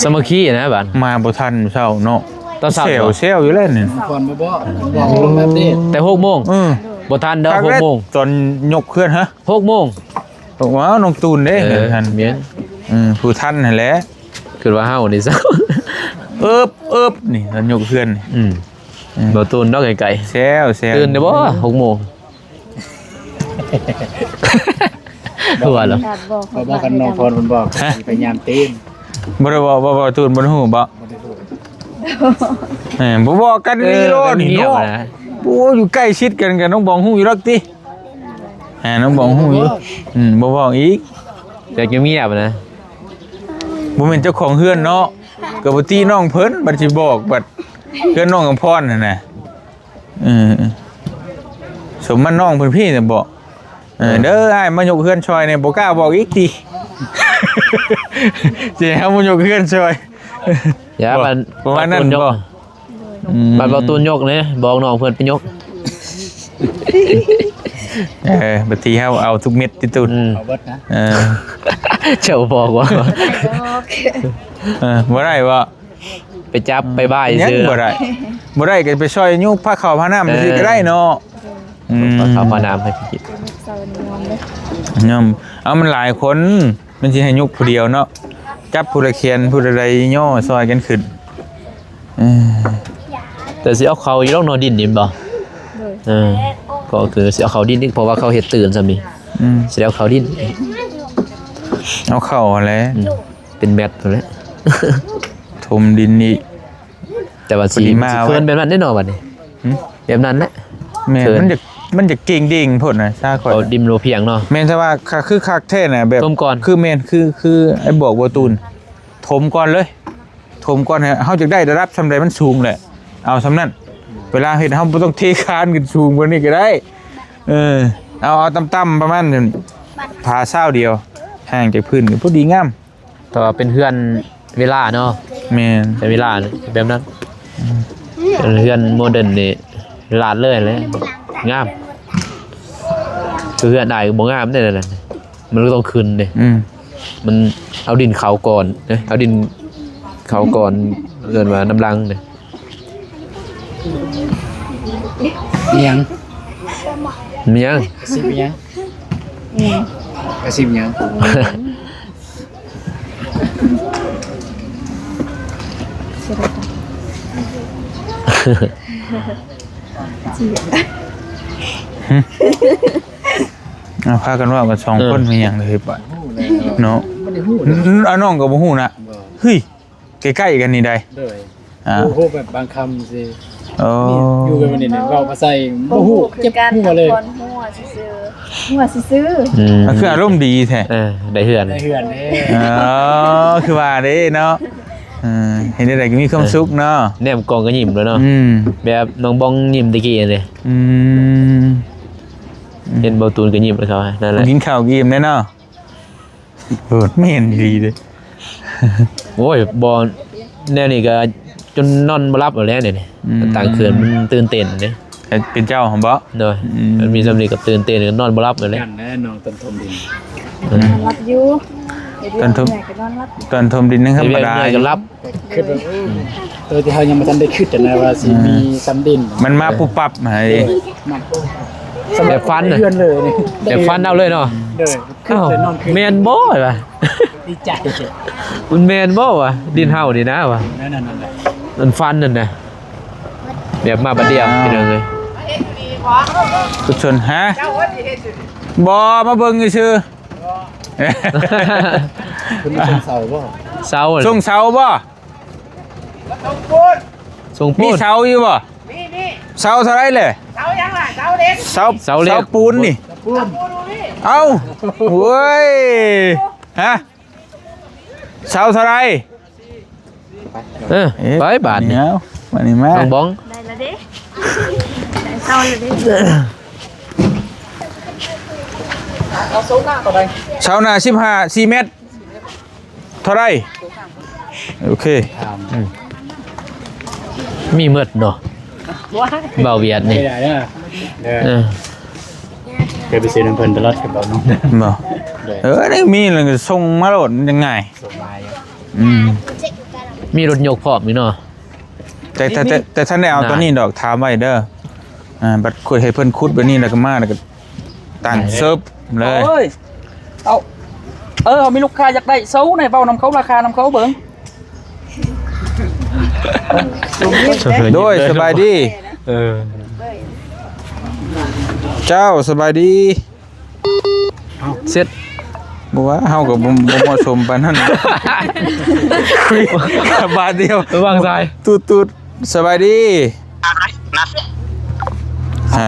ສາມັກຄີນະບ້ານ ມາບໍ່ທັນເຊົ້າເນາະ ຕອນເຊົ້າ ແຊວ ແຊວຢູ່ແລ້ວນີ້ ກ່ອນບໍ່ບອກ ບອກລົງແບບນີ້ ແຕ່ຫົກໂມງ ເອີ ບໍ່ທັນດອກ ຫົກໂມງ ຕອນຍົກເຮືອນ ຮະ ຫົກໂມງ ບອກວ່ານ້ອງຕູນເດ້ ເອີ ເຮືອນ ແມ່ນ ເອີ ຜູ້ທັນຫັ້ນແຫຼະ ຄິດວ່າເຮົານີ້ຊະ ເອີບ ເອີບ ນີ້ ຕອນຍົກເຮືອນ ອືມ ເອີ ບໍ່ຕູນດອກໄກໆ ແຊວ ແຊວ ຕື່ນໄດ້ບໍ່ ຫົກໂມງ ຕົວະລະ ບອກ ບອກກັນນ້ອງພອນເພິ່ນບອກ ພະຍາຍາມຕື່ນ ບໍ່ໄດ້ບອກ ບໍ່ ບໍ່ ຕູນບໍ່ຮູ້ບໍ? ບໍ່ໄດ້ຮູ້ ເອີ ບໍ່ບອກກັນ ເອີ ນີ້ໂລດນີ້ເນາະ ໂອ້ ຢູ່ໃກ້ຊິດກັນກັບນ້ອງບອງຮູ້ຢູ່ດອກຕິ ອ່າ ນ້ອງບອງຮູ້ຢູ່ ອືມ ບໍ່ບອກອີກ ຢາກງຽບໆ ນະ ບໍ່ແມ່ນເຈົ້າຂອງເຮືອນເນາະ ກໍບໍ່ຕິນ້ອງເພິ່ນ ບັດຊິບອກ ບັດເຮືອນນ້ອງອຳພອນຫັ້ນນະ ເອີ ສົມມັນນ້ອງເພິ່ນພີ້ນະບໍ ເອີ ເດີ ອ້າຍມາຍົກເຮືອນຊ່ອຍແດ່ ບໍ່ກ້າບອກອີກຕິ ຊິໃຫ້ເຮົາມາຍົກເຮືອນຊ່ອຍ ຢ່າ ປະມານນັ້ນບໍ ອືມ ບັດເບົາຕູນຍົກເດ້ ບອກນ້ອງເພິ່ນໄປຍົກ ເອີ ບັດທີເຮົາເອົາທຸກເມັດຕິຕູນ ອືມ ເອົາເບິດນະ ເອີ ເຈົ້າບອກວ່າ ເອີ ບໍ່ໄດ້ບໍ? ໄປຈັບໄປບາຍ ຍັງ ຊື່ ບໍ່ໄດ້ ບໍ່ໄດ້ກໍໄປຊ່ອຍຍົກພາເຂົ້າພານ້ຳ ເອີ ຊື່ກໍໄດ້ເນາະ ອືມ ພາເຂົ້າພານ້ຳໃຫ້ກິນ ຍອມ ເອົາ ມັນຫຼາຍຄົນ ມັນຊິໃຫ້ຍົກຜູ້ດຽວເນາະ ຈັບຜູ້ລະແຂນ ຜູ້ລະໃດຍໍຊ່ອຍກັນຂຶ້ນ ເອີ ແຕ່ຊິເອົາເຂົ້າຢູ່ດອກເນາະ ດິນນີ້ແມ່ນບໍ່? ໂດຍ ເອີ ກໍຄືຊິເອົາເຂົ້າດິນອີກ ເພາະວ່າເຂົາເຮັດຕື່ນຊ່ຳນີ້ ອືມ ຊິໄດ້ເອົາເຂົ້າດິນ ເອົາເຂົ້າຫັ້ນແຫຼະ ອືມ ເປັນແມັດພຸ້ນແຫຼະ ຖົມດິນອີກ ແຕ່ວ່າຊິ ຊິເຂີນແບບນັ້ນເດ້ເນາະບັດນີ້ ຫື ແບບນັ້ນແຫຼະ ແມ່ນ ເຂີນ ມັນຈະ ມັນຈະເກັ່ງເດັ່ງໂພດນະ ຊາຂ້ອຍ ເອົາດິນບໍ່ພຽງເນາະ ແມ່ນ ແຕ່ວ່າຄັກ ຄືຄັກແທ້ນະ ແບບ ລົມກ່ອນ ຄືແມ່ນ ຄື ຄືໄອ້ບອກບໍ່ຕູນ ຖົມກ່ອນເລີຍ ຖົມກ່ອນ ໃຫ້ເຮົາຢາກໄດ້ລະດັບຊ່ຳໃດມັນສູງແຫຼະ ເອົາຊ່ຳນັ້ນ. ເວລາເຮັດເຮົາບໍ່ຕ້ອງເທຄານຂຶ້ນສູງກວ່ານີ້ກໍໄດ້. ເອີ ເອົາ ເອົາຕ່ຳໆ ປະມານ ຝາຊາວດຽວ ຫ່າງຈາກພື້ນກໍພໍດີງາມ. ແຕ່ວ່າເປັນເຮືອນເວລາເນາະ. ແມ່ນ ເປັນເວລາແບບນັ້ນ. ເປັນເຮືອນໂມເດີນນີ້ ຫຼາດເລີຍແຫຼະ ງາມ. ຄືເຮືອນອ້າຍກໍບໍ່ງາມເດ້ນັ້ນ ມັນກໍຕ້ອງຂຶ້ນເດ້. ອືມ ມັນເອົາດິນເຂົ້າກ່ອນເດ້ ເອົາດິນເຂົ້າກ່ອນ ເອີ້ນວ່ານຳຫຼັງເດ້. ມີຫຍັງ? ມີຫຍັງ? ອາຊີບອີຫຍັງ? ອາຊີບອີຫຍັງ? ເອົາ ພາກັນເວົ້າກັນສອງຄົນ ເອີ ມີຫຍັງເລີຍບາດເນາະ. ບໍ່ໄດ້ຮູ້ເນາະ ອາ ນ້ອງກໍບໍ່ຮູ້ນະ. ບໍ່ ເຮີ້ຍ ໃກ້ໆ ກັນນີ້ໃດ໋. ໂດຍ ອ່າ ຮູ້ແບບບາງຄຳຊື່. ໂອ້ ຢູ່ກັນນີ້ເວົ້າພາສາບໍ່ຮູ້ ເຈັບຫົວເລີຍ. ຫົວຊື່ໆ ຫົວຊື່ໆ. ອືມ ກໍຄືອາລົມດີແທ້. ເອີ ໄດ້ເຮືອນ ໄດ້ເຮືອນເດ້. ອໍ ຄືວ່າເດ້ເນາະ. ເອີ ເຮັດແນວໃດກໍມີຄວາມສຸກເນາະ. ເອີ ແນມກ້ອງກໍຍິ້ມແລ້ວເນາະ. ອືມ ແບບນ້ອງບອງຍິ້ມແຕ່ກີ້ນີ້. ອືມ ເຫັນເບົາຕູນກໍຍິ້ມໃຫ້ເຂົາ ນັ້ນແຫຼະ ກິນເຂົ້າກໍອີ່ມແດ່ເນາະ. ເອີ ແມ່ນອີ່ຫຼີເດ້. ໂອ້ຍ ບໍ່ ແນວນີ້ກໍຈົນນອນບໍ່ຫຼັບແລ້ວນີ້. ອືມ ຕາງຄືນມັນຕື່ນເຕັ້ນເດ້. ເປັນເຈົ້າຫັ້ນບໍ? ໂດຍ. ອືມ ມັນມີສ່ຳນີ້ກໍຕື່ນເຕັ້ນ ກໍນອນບໍ່ຫຼັບແລ້ວ. ຢ້ານແລ້ວນ້ອງຕອນຖົມດິນ. ເອີ ນອນຫຼັບຢູ່. ຕອນຖົມ ຕອນຖົມດິນຍັງທຳມະດາຢູ່ ກໍຫຼັບ. ຄິດວ່າ ໂຕທີ່ເຮົາຍັງບໍ່ທັນໄດ້ຄິດນະວ່າຊິມີສ່ຳດິນ ມັນມາປຸບປັບໃຫ້. ເອີ ມາປຸບປັບ ແບບຝັນນະ ເຮືອນເລີຍນີ້ ແບບຝັນເອົາເລີຍເນາະ. ໂດຍ ຄືແຕ່ນອນຄື ແມ່ນບໍ່ວະ? ດີໃຈ ມັນແມ່ນບໍ່ວະ? ດິນເຮົານີ້ນະວະ ນັ້ນໆໆ ມັນຝັນນັ້ນນະ ແບບມາບາດດຽວ. ພີ່ນ້ອງເອີຍ ທຸກຄົນ ຮະ? ບໍ່ ມາເບິ່ງຊື່ໆ. ເພິ່ນມາສົ່ງເສົາບໍ່? ເສົາ ສົ່ງເສົາບໍ່? ສົ່ງປູນ ມີເສົາຢູ່ບໍ່? ມີ ມີ. ເສົາເທົ່າໃດແຫຼະ? ເສົາຫຍັງລະ? ເສົາເຫຼັກ ເສົາ ເສົາເຫຼັກ ເສົາປູນນີ້. ເສົາປູນ ເອົ້າ ໂອ້ຍ ຮະ? ເສົາເທົ່າໃດ? ເອີ ເອີ ໄປບາດນີ້ ເອົາ ບາດນີ້ມາ ນ້ອງບອງ ໄດ້ລະເດ້ ໄດ້ເສົາລະເດ້. ເສົາໜ້າເທົ່າໃດ? ເສົາໜ້າສິບຫ້າ ສີ່ແມັດ. ເທົ່າໃດ? ໂອເຄ ອືມ ມີໝົດເນາະ ເວົ້າຫວຽດນີ້. ເອີ ເດີ ເດີໄປຊື້ນຳເພິ່ນຕະຫຼອດກັບເບົາໜຸ່ມ. ບໍ່ ເອີ ນີ້ມີແລ້ວກໍສົ່ງມາໂລດ ມັນຈັ່ງງ່າຍ. ອືມ ມີລົດຍົກພ້ອມອີກເນາະ. ແຕ່ ແຕ່ ແຕ່ ແຕ່ທັນໄດ້ເອົາ ນານ ຕົວນີ້ດອກ ຖາມໄວ້ເດີ. ອ່າ ບັດຄຸດ ໃຫ້ເພິ່ນຂຸດແບບນີ້ ແລ້ວກໍມາ ແລ້ວກໍຕັ້ງເສີບເລີຍ. ເອີຍ ເອົາ ເອີ ເຮົາມີລູກຄ້າຢາກໄດ້ເສົາໃນ ເວົ້ານຳເຂົາ ລາຄານຳເຂົາເບິ່ງ. ໂດຍ ສະບາຍດີ ເອີ ເຈົ້າ ສະບາຍດີ. ເຊັດ ບໍ່ວ່າເຮົາກໍບໍ່ ບໍ່ເໝາະສົມປານນັ້ນ. ບາດດຽວ ລະວັງສາຍ ຕູດໆ. ສະບາຍດີ ອ່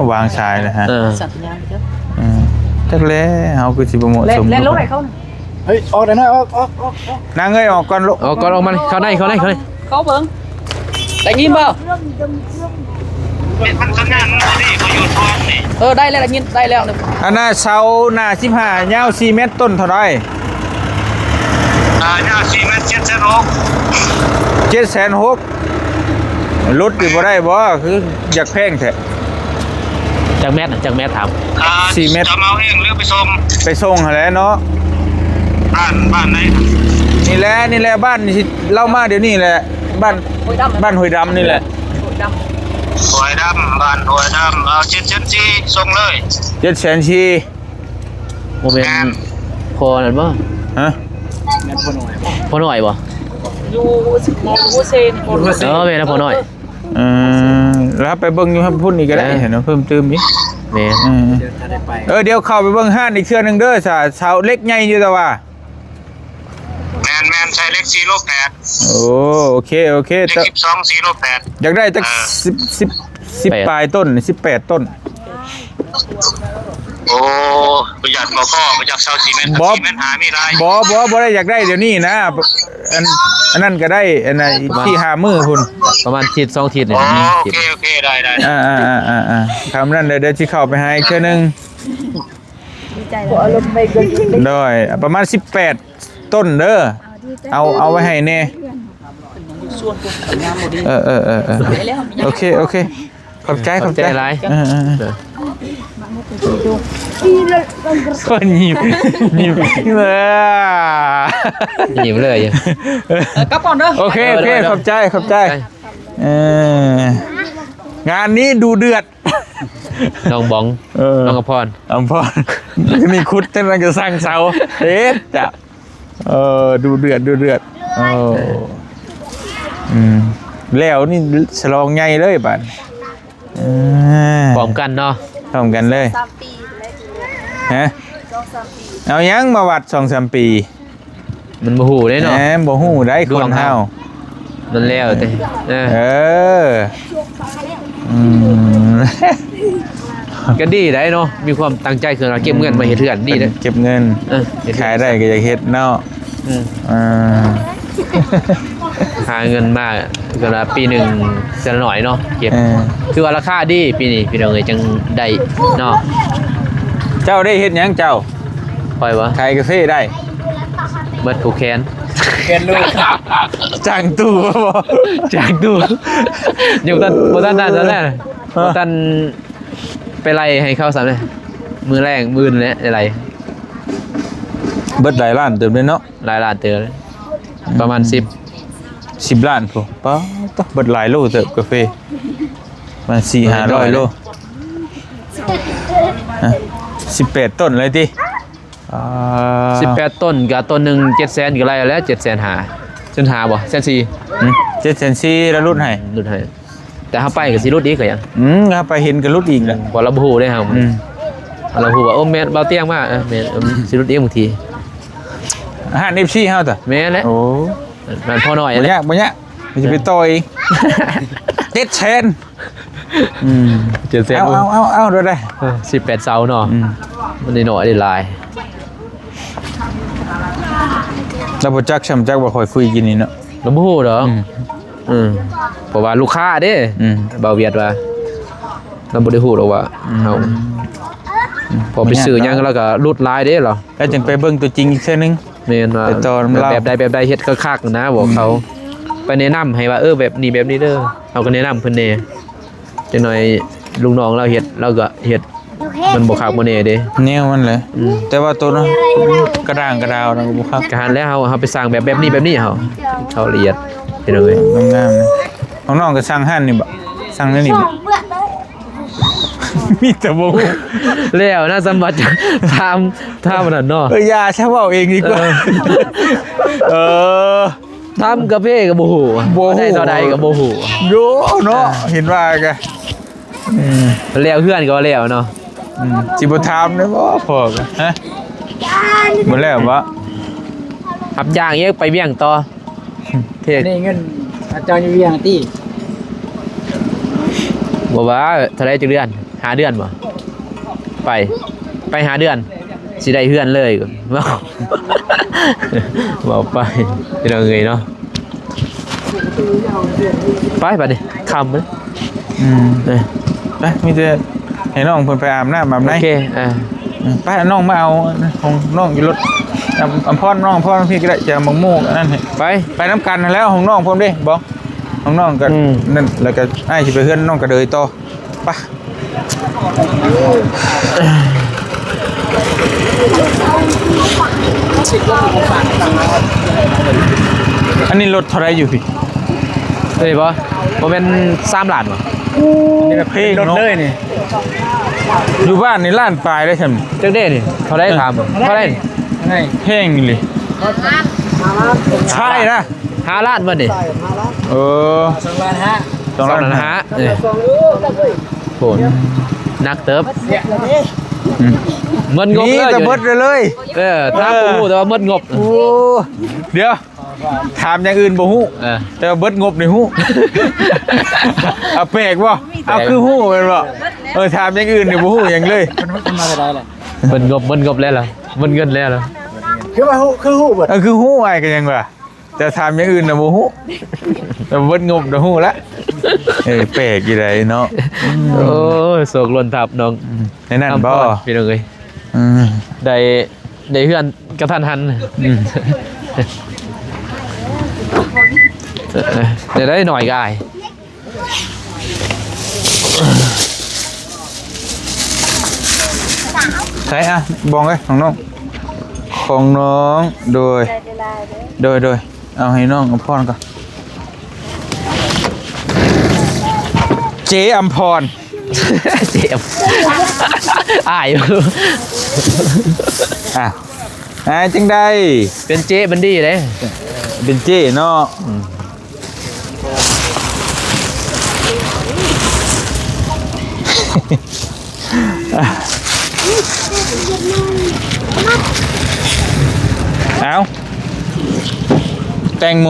າ ວາງສາຍແລ້ວຮະ. ເອີ ເອີ ຈັກແລ້ວ ເຮົາຄືຊິບໍ່ເໝາະສົມ ແລ່ນລົງໃຫ້ເຂົາ. ເຮີ້ຍ ອອກໄດ້ໜ້ອຍ ອອກ ອອກ ອອກ ອອກ. ນາງເອີຍ ອອກກ່ອນລູກ ອອກກ່ອນ ອອກມາ ເຂົ້າໃນ ເຂົ້າໃນ ເຂົ້າໃນ. ເຂົາເບິ່ງ ໄດ້ຍິນບໍ່? ເອີ ໄດ້ແລ້ວ ໄດ້ຍິນ ໄດ້ແລ້ວ. ອັນນ່າ ເສົາໜ້າສິບຫ້າ ຍາວສີ່ແມັດ ຕົ້ນເທົ່າໃດ? ອ່າ ຍາວສີ່ແມັດ ເຈັດແສນຫົກ. ເຈັດແສນຫົກ ຫຼຸດຢູ່ບໍ່ໄດ້ບໍ່? ຄືຢາກແພງແທ້. ຈັກແມັດນະ? ຈັກແມັດ? ຖາມ. ອ່າ ສີ່ແມັດ. ຈະເອົາເອງ ຫຼື ໄປສົ່ງ? ໄປສົ່ງຫັ້ນແຫຼະເນາະ. ບ້ານ ບ້ານໃດ? ນີ້ແຫຼະ ນີ້ແຫຼະ ບ້ານທີ່ເຮົາມາດຽວນີ້ແຫຼະ ບ້ານ ຫ້ວຍດຳ ບ້ານຫ້ວຍດຳນີ້ແຫຼະ. ຫ້ວຍດຳ ຫ້ວຍດຳ ບ້ານຫ້ວຍດຳ. ເອົາ ເຈັດແສນສີ່ ສົ່ງເລີຍ. ເຈັດແສນສີ່. ບໍ່ແມ່ນ ແມ່ນ ພໍ່ນັ້ນບໍ່? ຮະ? ແມ່ນພໍ່ນ້ອຍບໍ່? ພໍ່ນ້ອຍບໍ່? ຢູ່ ຢູ່ໂຮເຊນ ຢູ່ໂຮເຊນ. ເອີ ແມ່ນນະ ພໍ່ນ້ອຍ. ເອີ ແລ້ວໄປເບິ່ງຢູ່ພຸ້ນອີກກໍໄດ້ ເອີ ເນາະ ເພີ່ມຕື່ມອີກ. ແມ່ນ ເອີ ເອີ ດຽວເຂົ້າໄປເບິ່ງຮ້ານອີກເທື່ອໜຶ່ງເດີ. ສາ ເສົາເຫຼັກໃຫຍ່ຢູ່ແຕ່ວ່າ ແມ່ນໆ ໃສ່ເຫຼັກສີ່ໂລແປດ. ໂອ້ ໂອເຄ ໂອເຄ. ເຫຼັກສິບສອງ ສີ່ໂລແປດ. ຢາກໄດ້ຈັກ ເອີ ສິບ ສິບ ສິບ ແປດ ປາຍຕົ້ນ ສິບແປດຕົ້ນ. ໂອ້ ບໍ່ຢາກບໍ່ພໍ ບໍ່ຢາກເຊົ່າຊີເມັນ ບໍ່ ຊີເມັນຫາມີຫຼາຍ ບໍ່ ບໍ່ ບໍ່ໄດ້ຢາກໄດ້ດຽວນີ້ນະ ອັນ ອັນນັ້ນກໍໄດ້ ອັນນັ້ນອີກສີ່ຫ້າມື້ພຸ້ນ ປະມານທິດສອງທິດນີ້ ໂອເຄ ໂອເຄ ໄດ້ ໄດ້ ອ່າໆໆໆ ຄຳນັ້ນເດີ ດຽວຊິເຂົ້າໄປຫາອີກເທື່ອໜຶ່ງ ດີໃຈ ໂດຍ ປະມານສິບແປດຕົ້ນເດີ ເອົາ ເອົາໄວ້ໃຫ້ແດ່ ເອີໆໆໆ ໂອເຄ ໂອເຄ ຂອບໃຈ ຂອບໃຈ ຂອບໃຈຫຼາຍ ເອີໆໆ ເອີ ຍິ້ມ ຍິ້ມ ເອີ ຍິ້ມເລີຍ ເອີ ກັບກ່ອນເດີ ໂອເຄ ໂອເຄ ຂອບໃຈ ຂອບໃຈ ເອີ ງານນີ້ດຸເດືອດ ນ້ອງບອງ ເອີ ນ້ອງອຳພອນ ອຳພອນ ນີ້ຂຸດ ທາງນັ້ນກໍສ້າງເສົາ ເຮັດຈ້ະ ເອີ ດຸເດືອດ ດຸເດືອດ ໂອ້ ອືມ ແລ້ວນີ້ສະຫຼອງໃຫຍ່ເລີຍບາດ ເອີ ພ້ອມກັນເນາະ ພ້ອມກັນເລີຍ ສາມປີ ຮະ ສອງສາມປີ ເອົາຫຍັງມາວັດ ສອງສາມປີ ມັນບໍ່ຮູ້ເດ້ເນາະ ແໝ່ ບໍ່ຮູ້ໄດ໋ ດວງ ຄົນເຮົາ ເຮົາ ມັນແລ້ວແຕ່ ເອີ ເອີ ອືມ ກໍດີໄດ໋ເນາະ ມີຄວາມຕັ້ງໃຈ ຄືວ່າເກັບເງິນມາເຮັດເຮືອນ ດີເດ້ ເກັບເງິນ ເອີ ເຮັດເຮືອນ ຂາຍໄດ້ກໍຢາກເຮັດເນາະ ອືມ ອ່າ ຫາເງິນມາ ກໍລະປີໜຶ່ງເທື່ອໜ້ອຍເນາະ ເກັບ ເອີ ຖືວ່າລາຄາດີປີນີ້ ພີ່ນ້ອງເອີຍ ຈັ່ງໄດ້ເນາະ ເຈົ້າໄດ້ເຮັດຫຍັງເຈົ້າ? ຂ້ອຍບໍ່? ຂາຍກາເຟໄດ້ ເບິດຜູ້ແຂນ ແຂນລູກ ຈ້າງຕູ້ບໍ່? ຈ້າງຕູ້ ຍັງບໍ່ທັນ ບໍ່ທັນນັ້ນແຫຼະ ຮະ ບໍ່ທັນໄປໄລ່ໃຫ້ເຂົາຊ້ຳເດ້ ມື້ແລງມື້ອື່ນແຫຼະໄດ້ໄລ່ ເບິດຫຼາຍລ້ານເຕີບເດ້ເນາະ ຫຼາຍລ້ານເຕີບ ອືມ ປະມານສິບ ສິບລ້ານພຸ້ນ ປາດໂທ້ ເບິດຫຼາຍໂລເຕີບກາເຟ ປະມານສີ່ຫ້າຮ້ອຍໂລ ຮະ ສິບແປດຕົ້ນເລີຍຕິ? ອ່າ ສິບແປດຕົ້ນ ກໍຕົ້ນໜຶ່ງເຈັດແສນ ກໍໄລ່ແລ້ວ ເຈັດແສນຫ້າ ເຈັດແສນຫ້າບໍ່ ແສນສີ່ ຫືມ ເຈັດແສນສີ່ ແລ້ວຫຼຸດໃຫ້ ຫຼຸດໃຫ້ ແຕ່ເຮົາໄປກໍຊິຫຼຸດອີກກໍຍັງ ອືມ ເຮົາໄປເຫັນກໍຫຼຸດອີກແຫຼະ ເພາະລາວບໍ່ຮູ້ເດ້ເຮົາ ອືມ ລາວຮູ້ວ່າ ໂອ້ ແມ່ນບ່າວຕຽງມາ ເອີ ແມ່ນ ເອີ ຊິຫຼຸດອີກບາງທີ ຮ້ານເອັຟຊີເຮົາຕະ ແມ່ນແຫຼະ ໂອ້ ມັນພໍໜ້ອຍ ບໍ່ຍາກ ບໍ່ຍາກ ມັນຈະໄປຕໍ່ອີກ ເຈັດແສນ ອືມ ເຈັດແສນ ເອົາ ເອົາ ເອົາ ເອົາ ໄດ້ ເອີ ສິບແປດເສົາເນາະ ອືມ ມັນນ້ອຍໆ ໄດ້ຫຼາຍ ລາວບໍ່ຈັກຊ້ຳ ຈັກວ່າຂ້ອຍຄຸຍກິນນີ້ເນາະ ລາວບໍ່ຮູ້ດອກ ອືມ ເອີ ເພາະວ່າລູກຄ້າເດ້ ອືມ ບ່າວຫວຽດວ່າ ລາວບໍ່ໄດ້ຮູ້ດອກວ່າ ອືມ ເຮົາ ອືມ ພໍໄປຊື້ຫຍັງ ລາວກໍຫຼຸດຫຼາຍເດ້ລາວ ແລ້ວຈຶ່ງໄປເບິ່ງຕົວຈິງອີກເທື່ອໜຶ່ງ ແມ່ນວ່າ ໄປຕໍ່ນຳລາວ ແບບໃດແບບໃດເຮັດຄັກໆນະ ບອກເຂົາ ອືມ ໄປແນະນຳໃຫ້ວ່າ ເອີ ແບບນີ້ແບບນີ້ເດີ ເຮົາກໍແນະນຳເພິ່ນແດ່ ຈັກໜ້ອຍລູກນ້ອງລາວເຮັດ ລາວກໍເຮັດ ມັນບໍ່ຄັກບໍ່ແນ່ເດ້ ແນວມັນແຫຼະ ອືມ ແຕ່ວ່າໂຕນັ້ນກະດ້າງກະດາວນະ ກໍບໍ່ຄັກ ກະຫັ້ນແຫຼະ ເຮົາ ເຮົາໄປສ້າງແບບ ແບບນີ້ແບບນີ້ ເຮົາ ເຮົາລະອຽດ ພີ່ນ້ອງເອີຍ ງາມໆ ນ້ອງໆກໍສ້າງຮ້ານນີ້ບໍ? ສ້າງແນວນີ້ບໍ? ມີແຕ່ບໍ່ຮູ້ ແລ້ວນະ ສຳບັດ ຖາມ ຖາມອັນນັ້ນເນາະ ເອີ ຢ່າຊະ ເວົ້າເອງດີກວ່າ ເອີ ເອີ ທຳກາເຟກໍບໍ່ຮູ້ ບໍ່ຮູ້ ໄດ້ເທົ່າໃດກໍບໍ່ຮູ້ ໂຢເນາະ ອ່າ ເຫັນວ່າກະ ອືມ ແລ້ວເຮືອນກໍແລ້ວເນາະ ອືມ ຊິບໍ່ຖາມໄດ້ບໍ່ ພໍ່ກໍ ຮະ ບໍ່ແລ້ວບໍ່ ຮັບຈ້າງອີກ ໄປວຽງຕໍ່ ເທກ ນີ້ເງິນອາຈານຢູ່ວຽງຕິ ບໍ່ວ່າເທົ່າໃດຈັກເດືອນ ຫ້າເດືອນບໍ່ ໄປ ໄປຫ້າເດືອນ ຊິໄດ້ເຮືອນເລີຍ ເວົ້າ ເວົ້າໄປ ພີ່ນ້ອງເອີຍເນາະ ໄປບາດນີ້ ຄ່ຳເລີຍ ອືມ ເອີ ໄປ ມີແຕ່ໃຫ້ນ້ອງເພິ່ນໄປອາບນ້ຳອາບໃນ ໂອເຄ ເອີ ອືມ ໄປ ນ້ອງມາເອົາຂອງນ້ອງຢູ່ລົດ ອຳ ອຳພອນ ນ້ອງອຳພອນ ພີ່ກໍໄດ້ ຈະເອົາໝາກໂມອັນນັ້ນໃຫ້ ໄປ ໄປນຳກັນຫັ້ນແຫຼ້ວ ຂອງນ້ອງພ້ອມເດ້ ບໍ່ ຂອງນ້ອງກໍ ອືມ ນັ້ນ ແລ້ວກໍອ້າຍຊິໄປເຮືອນນ້ອງກະເດີຍຕໍ່ ໄປ ອັນນີ້ລົດເທົ່າໃດຢູ່ພີ້? ໂຕນີ້ບໍ່? ບໍ່ແມ່ນສາມລ້ານບໍ່? ນີ້ແບບເພງເນາະ ເລີຍນີ້ ຢູ່ບ້ານນີ້ລ້ານປາຍໄດ້ຊັ້ນ ຈັກເດ້ນີ້ ເທົ່າໃດຖາມ ເທົ່າໃດນີ້? ແພງອີ່ຫຼີ ໃຊ່ນະ ຫ້າລ້ານບໍ່ນີ້? ເອີ ສອງລ້ານຫ້າ ສອງລ້ານຫ້າ ສອງລ້ານຫ້າ ເອີ ໂຫ ໜັກເຕີບ ອືມ ໝົດງົບເລີຍ ນີ້ກໍໝົດເລີຍ ເອີ ຖາມຜູ້ຮູ້ແຕ່ວ່າໝົດງົບ ໂອ້ ດຽວ ຖາມຢ່າງອື່ນບໍ່ຮູ້ ເອີ ແຕ່ວ່າເບິດງົບນີ້ຮູ້ ເອົາແປກບໍ່? ເອົາຄືຮູ້ແມ່ນບໍ່? ເອີ ຖາມຢ່າງອື່ນນີ້ບໍ່ຮູ້ຫຍັງເລີຍ ເພິ່ນ ເພິ່ນມາເທົ່າໃດລະ? ເບິດງົບ ເບິດງົບແລ້ວລະ ເບິດເງິນແລ້ວລະ. ຄືວ່າຮູ້ ຄືຮູ້ເບິດ. ເອີ ຄືຮູ້ ອ້າຍກໍຍັງວ່າ ແຕ່ຖາມຢ່າງອື່ນນະບໍ່ຮູ້ ແຕ່ເບິດງົບນະຮູ້ລະ. ເອີ ແປກຢູ່ໃດເນາະ. ໂອ້ຍ ໂຊກລົ້ນທັບນ້ອງ ອືມ ໃນນັ້ນບໍ່ ອຳພອນ ພີ່ນ້ອງເອີຍ. ອືມ ໄດ້ ໄດ້ເຮືອນກະທັນຫັນ. ອືມ ເອີ ໄດ້ ໄດ້ໜ້ອຍກາຍ. ໃສ່ ອ່ະ ບອງເອີຍ ຂອງນ້ອງ ຂອງນ້ອງ. ໂດຍ ໂດຍ ໂດຍ ເອົາໃຫ້ນ້ອງອຳພອນກ່ອນ. ເຈອຳພອນ ເຈອຳ ອ້າຍ ອ່ະ ອ້າຍຈັ່ງໃດ? ເປັນເຈບັນດີເດ້ ເປັນເຈເນາະ. ອືມ ເອົາ ແຕງໂມ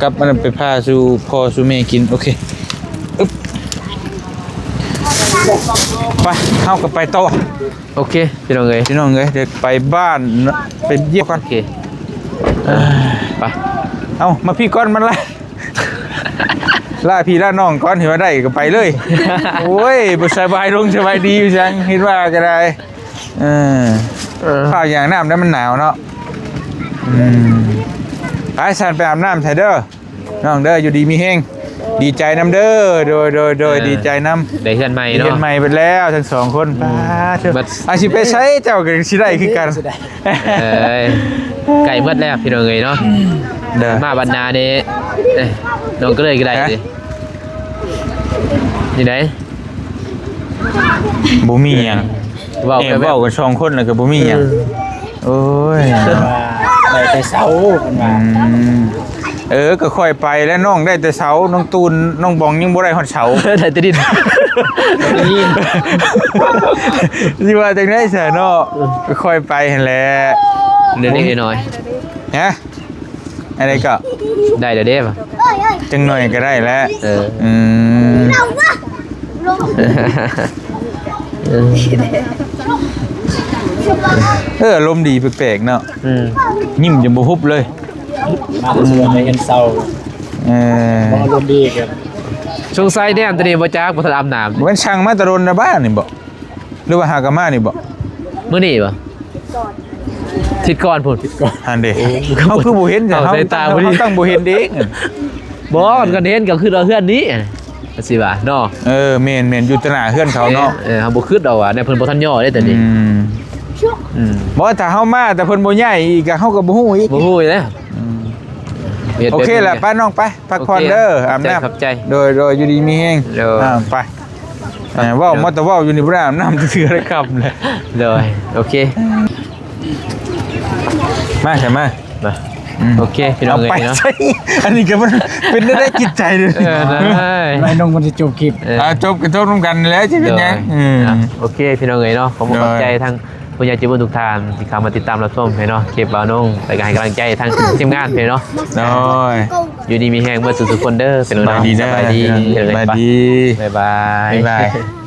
ກັບອັນນັ້ນໄປຜ່າສູ່ພໍ່ສູ່ແມ່ກິນ. ໂອເຄ ອຶບ ໄປ ເຮົາກໍໄປຕໍ່. ໂອເຄ ພີ່ນ້ອງເອີຍ ພີ່ນ້ອງເອີຍ ເດີນໄປບ້ານ ໄປຢ້ຽມກັນ. ໂອເຄ ເອີ ໄປ ເອົາ ມາພີ້ກ່ອນ ມັນລະ ລາພີ່ລານ້ອງກ່ອນ ເຫັນວ່າໄດ້ກໍໄປເລີຍ. ໂອ້ຍ ບໍ່ສະບາຍລົງສະບາຍດີຢູ່ຊັ້ນ ເຫັນວ່າກໍໄດ້. ເອີ ເອີ ພາກຢ່າງນ້ຳໄດ້ ມັນໜາວເນາະ. ອືມ ໄປຊັ້ນ ໄປອາບນ້ຳໃສ່ເດີ ນ້ອງເດີ ຢູ່ດີມີແຮງ ດີໃຈນຳເດີ. ໂດຍ ໂດຍ ໂດຍ ເອີ ດີໃຈນຳ ໄດ້ເຮືອນໃໝ່ເນາະ ເຮືອນໃໝ່ເບິດແລ້ວທັງສອງຄົນ. ອືມ ປາດເທີ ບັດ ອາ ຊິໄປໃສ ເຈົ້າກໍຊິໄດ້ຄືກັນ. ເອີຍ ໃກ້ໝົດແລ້ວ ພີ່ນ້ອງເອີຍເນາະ. ເດີ ມາບັດໜ້ານີ້ ເອີຍ ນ້ອງກໍເລີຍກໍໄດ້ ຮະ ນີ້ ນີ້ໄດ໋ ບໍ່ມີຫຍັງ ເວົ້າ ເອີ ແບບ ເວົ້າກັນສອງຄົນແລ້ວກໍບໍ່ມີຫຍັງ. ເອີ ໂອ້ຍ ໄດ້ແຕ່ເຊົ້າເພິ່ນວ່າ. ອືມ ເອີ ກໍຂ້ອຍໄປແລ້ວ ນ້ອງໄດ້ແຕ່ເຊົ້າ ນ້ອງຕູນ ນ້ອງບອງຍັງບໍ່ໄດ້ຮອດເຊົ້າ ໄດ້ແຕ່ດິນ ໄດ້ແຕ່ດິນ ຊິວ່າຈັ່ງໃດຊະເນາະ. ກໍຂ້ອຍໄປຫັ້ນແຫຼະ ເລັກໆນ້ອຍໆ ຮະ. ອັນນີ້ກໍໄດ້ແລ້ວເດ້ ຈັກໜ້ອຍກໍໄດ້ແລ້ວ. ເອີ ອືມ ເອີ ອາລົມດີແປກໆເນາະ. ອືມ ຍິ້ມຈົນບໍ່ຫຸບເລີຍ ມາແຕ່ສວນໄດ້ເຫັນເຊົ້າ. ເອີ ບໍ່ອາລົມດີກັນ ສົງໄສແນມແຕ່ນີ້ບໍ່ຈັກ ບໍ່ທັນອາບນ້ຳ. ບໍ່ແມ່ນສັ່ງມາແຕ່ດົນນະບ້ານນີ້ບໍ ຫຼືວ່າຫາກະມານີ້ບໍ? ມື້ນີ້ບໍ? ທິດກ່ອນພຸ້ນ ທິດກ່ອນ ຫັ້ນເດ້. ເຮົາຄືບໍ່ເຫັນ ເຮົາ ສາຍຕາບໍ່ດີ ເຮົາຕັ້ງບໍ່ເຫັນເດ້. ບໍ່ ຄັນເຫັນກໍຄືວ່າເຮືອນນີ້ ຊິວ່າເນາະ. ເອີ ແມ່ນໆ ຢູ່ຕາໜ້າເຮືອນເຂົາເນາະ. ເອີ ເຮົາບໍ່ຄິດດອກວ່າແນວເພິ່ນບໍ່ທັນຍໍເດ້ ແຕ່ນີ້. ອືມ ອືມ ບໍ່ ຖ້າເຮົາມາ ແຕ່ເພິ່ນບໍ່ຍ້າຍອີກ ກໍເຮົາກໍບໍ່ຮູ້ອີກ ບໍ່ຮູ້ອີກແລ້ວ. ອືມ ໂອເຄລະ ໄປນ້ອງໄປ ພັກຜ່ອນເດີ ອາບນ້ຳ. ຂອບໃຈ ໂດຍ ໂດຍ ຢູ່ດີມີແຮງ. ໂດຍ ອ່າ ໄປ. ເອີ ເວົ້າມາແຕ່ເວົ້າຢູ່ນີ້ ບໍ່ໄດ້ອາບນ້ຳຈັກເທື່ອໄດ້ຄ່ຳແລ້ວ. ໂດຍ ໂອເຄ ມາຊະ ມາ ມາ. ອືມ ໂອເຄ ພີ່ນ້ອງເອີຍເນາະ ອັນນີ້ກໍມັນເປັນໄດ້ຈິດໃຈເດີ. ເອີ ໄດ້ ໄລນ້ອງມັນຊິຈົບຄລິບ. ເອີ ອ່າ ຈົບກໍຈົບນຳກັນແຫຼະ ຊິເປັນຫຍັງ. ໂດຍ ອືມ ອ່ະ ໂອເຄ ພີ່ນ້ອງເອີຍເນາະ ຂໍຂອບໃຈທາງ ຜູ້ໃຫຍ່ໃຈບຸນທຸກທ່ານທີ່ເຂົ້າມາຕິດຕາມຮັບຊົມເນາະ ຄລິບບ່າວນົງ ແລ້ວກໍໃຫ້ກຳລັງໃຈທາງທີມງານເນາະ. ໂດຍ ຢູ່ດີມີແຮງເບິດທຸກໆຄົນເດີ ພີ່ນ້ອງເນາະ. ສະບາຍດີເດີ ສະບາຍດີ ສະບາຍດີ ບາຍບາຍ ບາຍບາຍ.